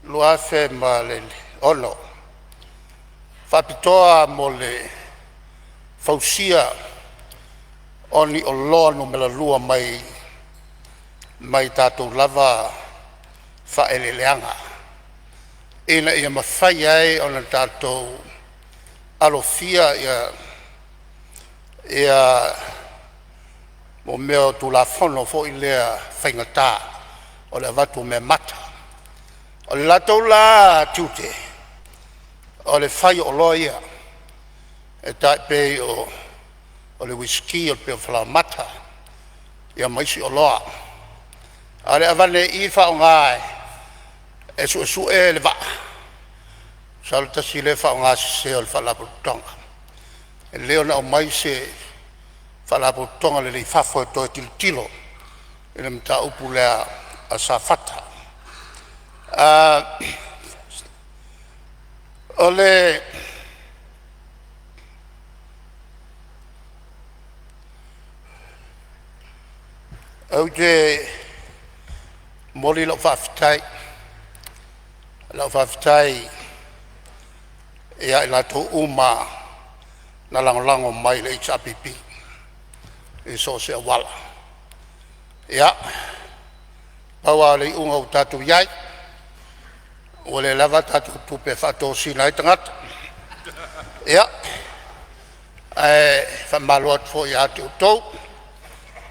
1906, faapitoa lava mo le fausia o ni oloa numera lua mai mai tatou lava faaeleeleaga ina ia mafai ai ona tatou alofia ia mo mea o Tulafono foi lea faigata o le avatu o meamata. O le latou la tiute o le fai o oloa ia e tai pei o le uisiki, o le peo falaoamata ia ma isi oloa. A o le aveane i i faaaoga e suesue le vaa, masalo tasi lea faaaogasese o le Faalapotopotoga. E lelei ona aumai se Faalapotopotoga lelei i fafo e toe tilotilo i le mataupu lea a Safata. O le ou te momoli lau faafetai, lau faafetai ia i latou uma na lagolago mai i le HRPP i so o se auala. Ia, pau lava o le iuga ua tatou i ai ua le lava a tatou tupe e faatosina ai tagata, ia ae faamalo atu foi ia te outou.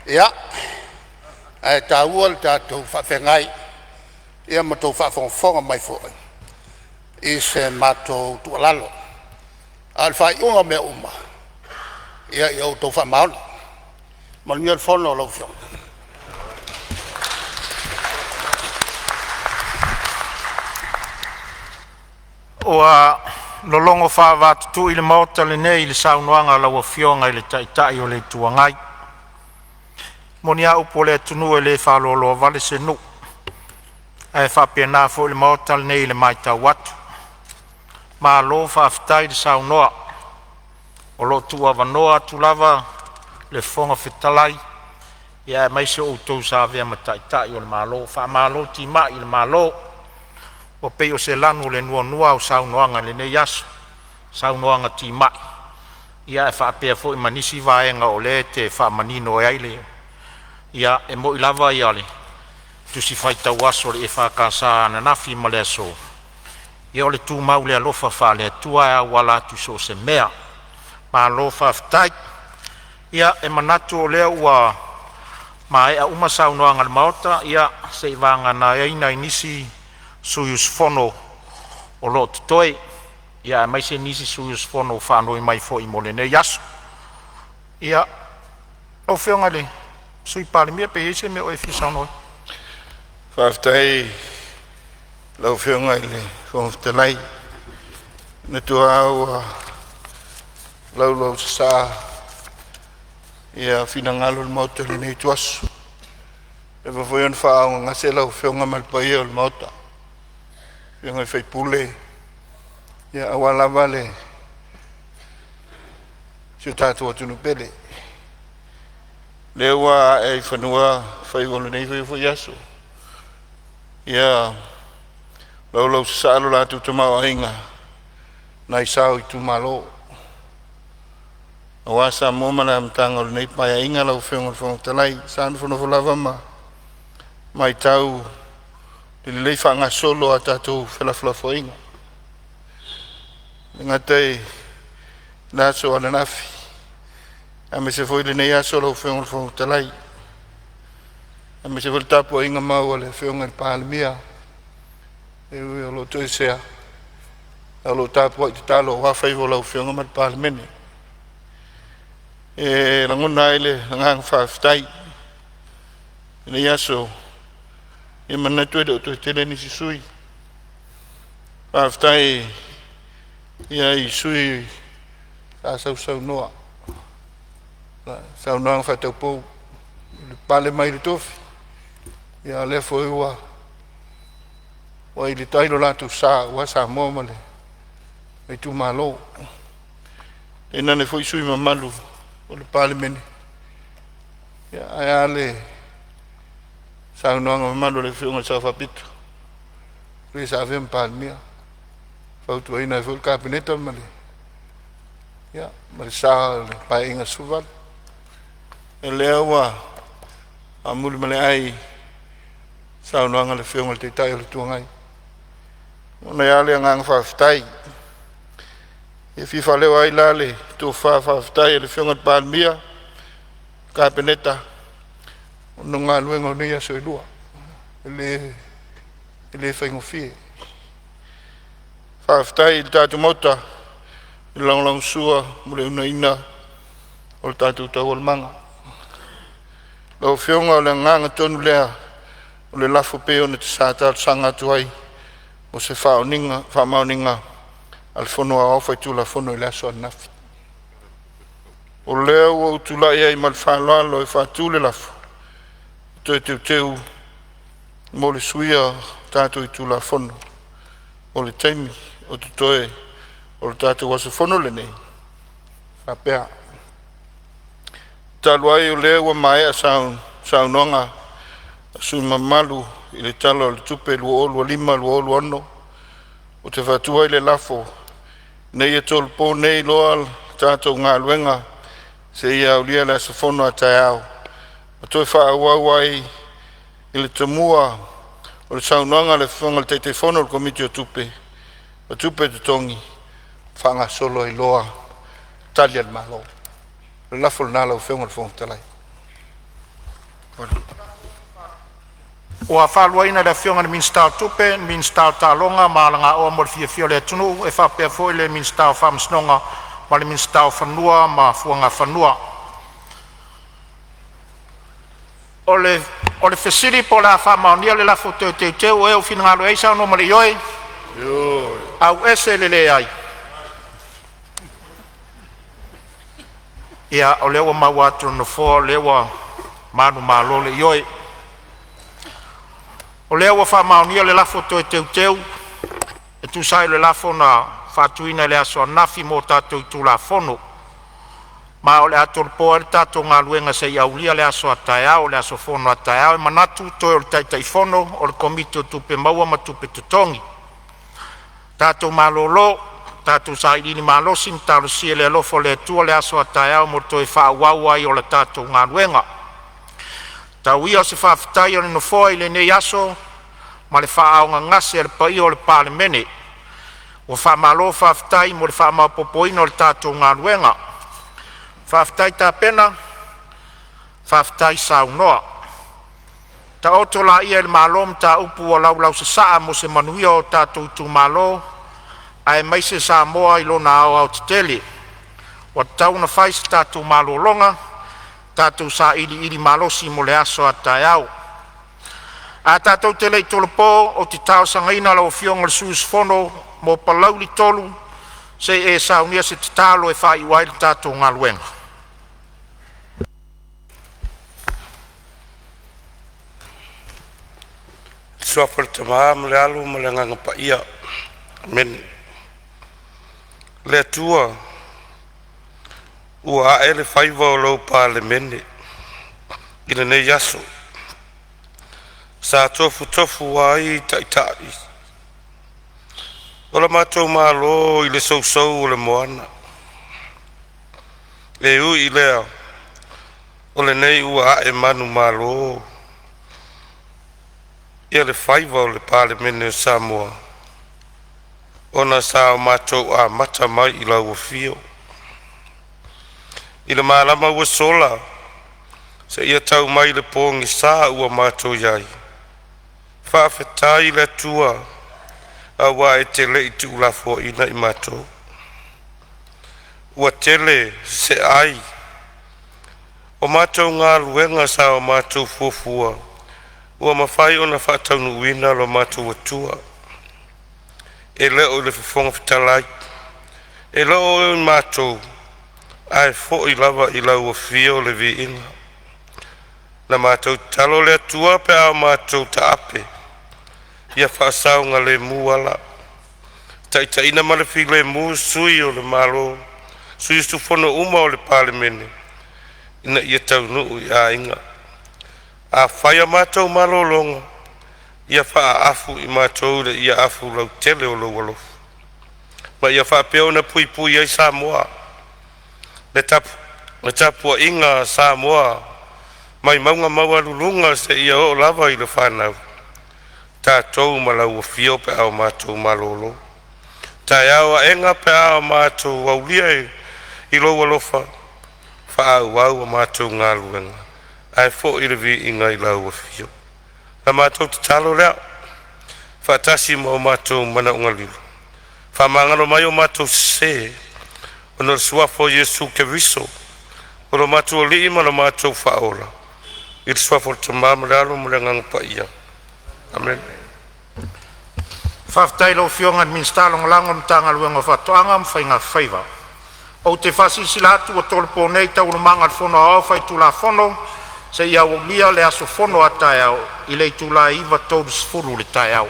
Ia, ae taua le tatou faafeagai ma tou faafogafoga mai foi i se matou tuualalo. A o le faaiuga o mea uma, ia outou faamaoni. Manuia le fono a lau Afioga. Ua lologo faaavatutu i le maota lenei le saunoaga a lau Afioga i le Taitai o le Itu Agai. E moni a upu a le atunuu, e le faaloaloa vale se nuu, ae faapena foi le maota lenei i le matau atu. Malo faafetai le saunoa, o lo o tuuavanoa atu lava le Fofoga Fetalai aemaise o outou sa avea ma Taitai o le Malo. Faamalo timai i le Malo, ua pei o se lanu o le nuanua au saunoaga i lenei aso, saunoaga timai ae faapea foi ma nisi vaega o lea e te faamanino ai le… Ia, e moi lava le Tusi Faitau Aso a le EFKS ananafi ma le aso, ia o le tumau i le alofa faale-Atua e auala atu i so o se mea. Malo faafetai. Ia, e manatu o lea ua maea uma saunoaga a le Maota, ia seiavagana ai nai nisi sui usufono o lo o totoe, aemaise nisi sui usufono ua faanoi mai foi mo lenei aso. Ia, lau Afioga i le Sui Palemia pe i ai se mea o e fia saunoa ai. Faafetai i lau Afioga i le Fofoga Fetalai, e manatu lava ua laulausasaa ia finagalo o le Maota i lenei ituaso, ua leva foi ona faaaaogagase lau Afioga ma le paia o le Maota, afioga i sui usufono aua lava le si o tatou atunuu pele. O lea ua ae i fanua faiva o lenei foi aso, ia laulausasaa lo latou tamaoaiga nai sao o itumalo aua Samoa ma le amataga o lenei Paeaiga. Lau Afioga i le Fofoga Fetalai, sa nofonofo lava ma matau i le lelei faagasolo o a tatou felafolafoaiga, e le gata i le aso ananafi aemaise foi lenei aso lau Afioga i le Fofoga Fetalai, aemaise foi le tapuaiga mau a le Afioga i le Palemia, e ui o lo o toesea, ae o lo o tapuai tatalo aua faiva o lau Afioga ma le Palemene. E lagona ai le agaga faafetai i lenei aso. E manatu e le o toe tele nisi sui usufono. Faafetai i sui usufono sa sausaunoa i saunoaga faataupou i le pale mai le tofi, a o lea foi ua i le tai lo latou sa aua Samoa ma le itumalo. Tainane foi sui usufono mamalu o le Palemene, ae a le saunoaga mamalu a le Afioga i le Sao Faapito, le sa avea ma Palemia, fautuaina ai foi le Kapeneta ma le sa o le Paeaiga 18. O lea ua faamuli ma le ai saunoaga a le Afioga i le Taitai o le Itu Agai. E momoli lava le agaga faafetai. E fia faaleo ai la le tofa faafetai a le Afioga i le Palemia, Kapeneta ona o galuega o nei aso e lua e le faigofie. Faafetai i le tatou Maota i le lagolagosua ma le uunaia o le tatou taualumaga. Lau Afioga o le agaga tonu lea o le lafo e pei ona sa talosaga atu ai mo se faamaoniga a le Fono Aoao Faitulafono i le aso ananafi. O lea ua ou tulai ai ma le faaaloalo e faatu le lafo, Toe Teuteu mo le suia o tatou itula Fono mo le taimi o totoe o le tatou aso fono lenei, e faapea: Talu ai o lea ua maea saunoaga a sui usufono mamalu i le Tala o le Tupe 2025/2026, ou te faatu ai le lafo, Ina ia tolopo nei loa le tatou galuega seia aulia le aso fono a taeao ma toe faaauau ai i le tomua o le saunoaga a le Afioga i le Taitaifono o le Komiti o Tupe ma Tupe Totogi faagasolo ai loa Tali a le Malo. O le lafo lena lau Afioga i le Fofoga Fetalai. Ua faaluaina le Afioga i le Minisita o Tupe, Minisita o Taaloga ma Aganoa mo le Fiafia o le Atunuu e faapea foi le Minisita o Faamasinoga ma le Minisita o Fanua ma Suafa. O le fesili po o le a faamaonia le lafo toe teuteu o e ua finagalo ai saunoa ma le ioe, aumai le Ia, o lea ua maua atu e le Nofoa o lea ua manumalo le ioe. O lea ua faamaonia le lafo toe teuteu e tusa ai o le lafo na faatuina i le aso ananafi mo tatou itula fono. Ma o le a tolopo ai le tatou galuega seia aulia le aso a taeao, le aso fono a taeao. E manatu toe o le Taitaifono o le Komiti o Tupe Maua ma Tupe Totogi. Tatou malolo, tatou sailiili malosi ma talosia i le alofa o le Atua le aso a taeao mo le toe faaauau ai o le tatou galuega. Tau ia o se faafetai a le Nofoa i lenei aso ma le faaaaogagase a le paia o le Palemene. Ua faamalo faafetai mo le faamaopoopoina o le tatou galuega. Faafetai tapena, faafetai saunoa. Taoto laia i le malo mataupu ua laulausasaa mo se manuia o tatou itumalo aemaise Samoa i lona aoaotetele. Ua tatau ona fai se tatou malologa, tatou sailiili malosi mo le aso a taeao. Ae tatou te le i tolopo, ou te talosagaina lau Afioga i le sui usufono mo Palauli 3 se i e saunia se tatalo e faaiu ai le tatou galuega. I le suafa o le Tama ma le Alo ma le Agaga Paia. Amene. Le Atua, ua ae le faiva o lou Palemene i lenei aso sa tofutofu ai Taitai o le matou Malo i le sousou o le moana. E ui i lea, o lenei ua ae manumalo ia le faiva o le Palemene o Samoa ona sa o matou amata mai i lau afio i le malama ua sola seia tau mai i le pogisa ua matou i ai. Faafetai i le Atua aua e te le i tuulafoaina i matou. Ua tele seai o matou galuega sa o matou fuafua ua mafai ona faataunuuina lo matou Atua. E le o le Fofoga Fetalai, e le o i matou, ae foi lava i lau afio le viiga. Na matou tatalo i le Atua pe a matou taape, ia faasaogalemu ala, taitaiina ma le filemu sui o le Malo, sui usufono uma o le Palemene ina ia taunuu i aiga. A fai a matou malologa, ia faaafu i matou le iaafu lautele o lou alofa, ma ia faapea ona puipui ai Samoa. Le tapuaiga a Samoa Mai mauga maualuluga seia oo lava i le fanau, tatou ma lau afio pe a o matou malolo. Taeao aena pe a o matou aulia i lou alofa, faaauau a matou galuega ae foi le viiga i lau Afio. La matou tatalo lea faatasi ma o matou manaoga lilo, faamagalo mai o matou sese, ona o le suafa o Iesu Keriso o lo matou Alii ma lo matou Faaola, i le suafa o le Tama ma le Alo ma le Agaga Paia. Amene. Faafetai i lau Afioga i le Minisita Lagolago o le Matagaluega o Faatoaga ma Faiga Faiva. Ou te faasilasila atu ua tolopo nei Taualumaga a le Fono Aoao Faitulafono seia aulia le aso fono a taeao i le itula e 9:30 i le taeao.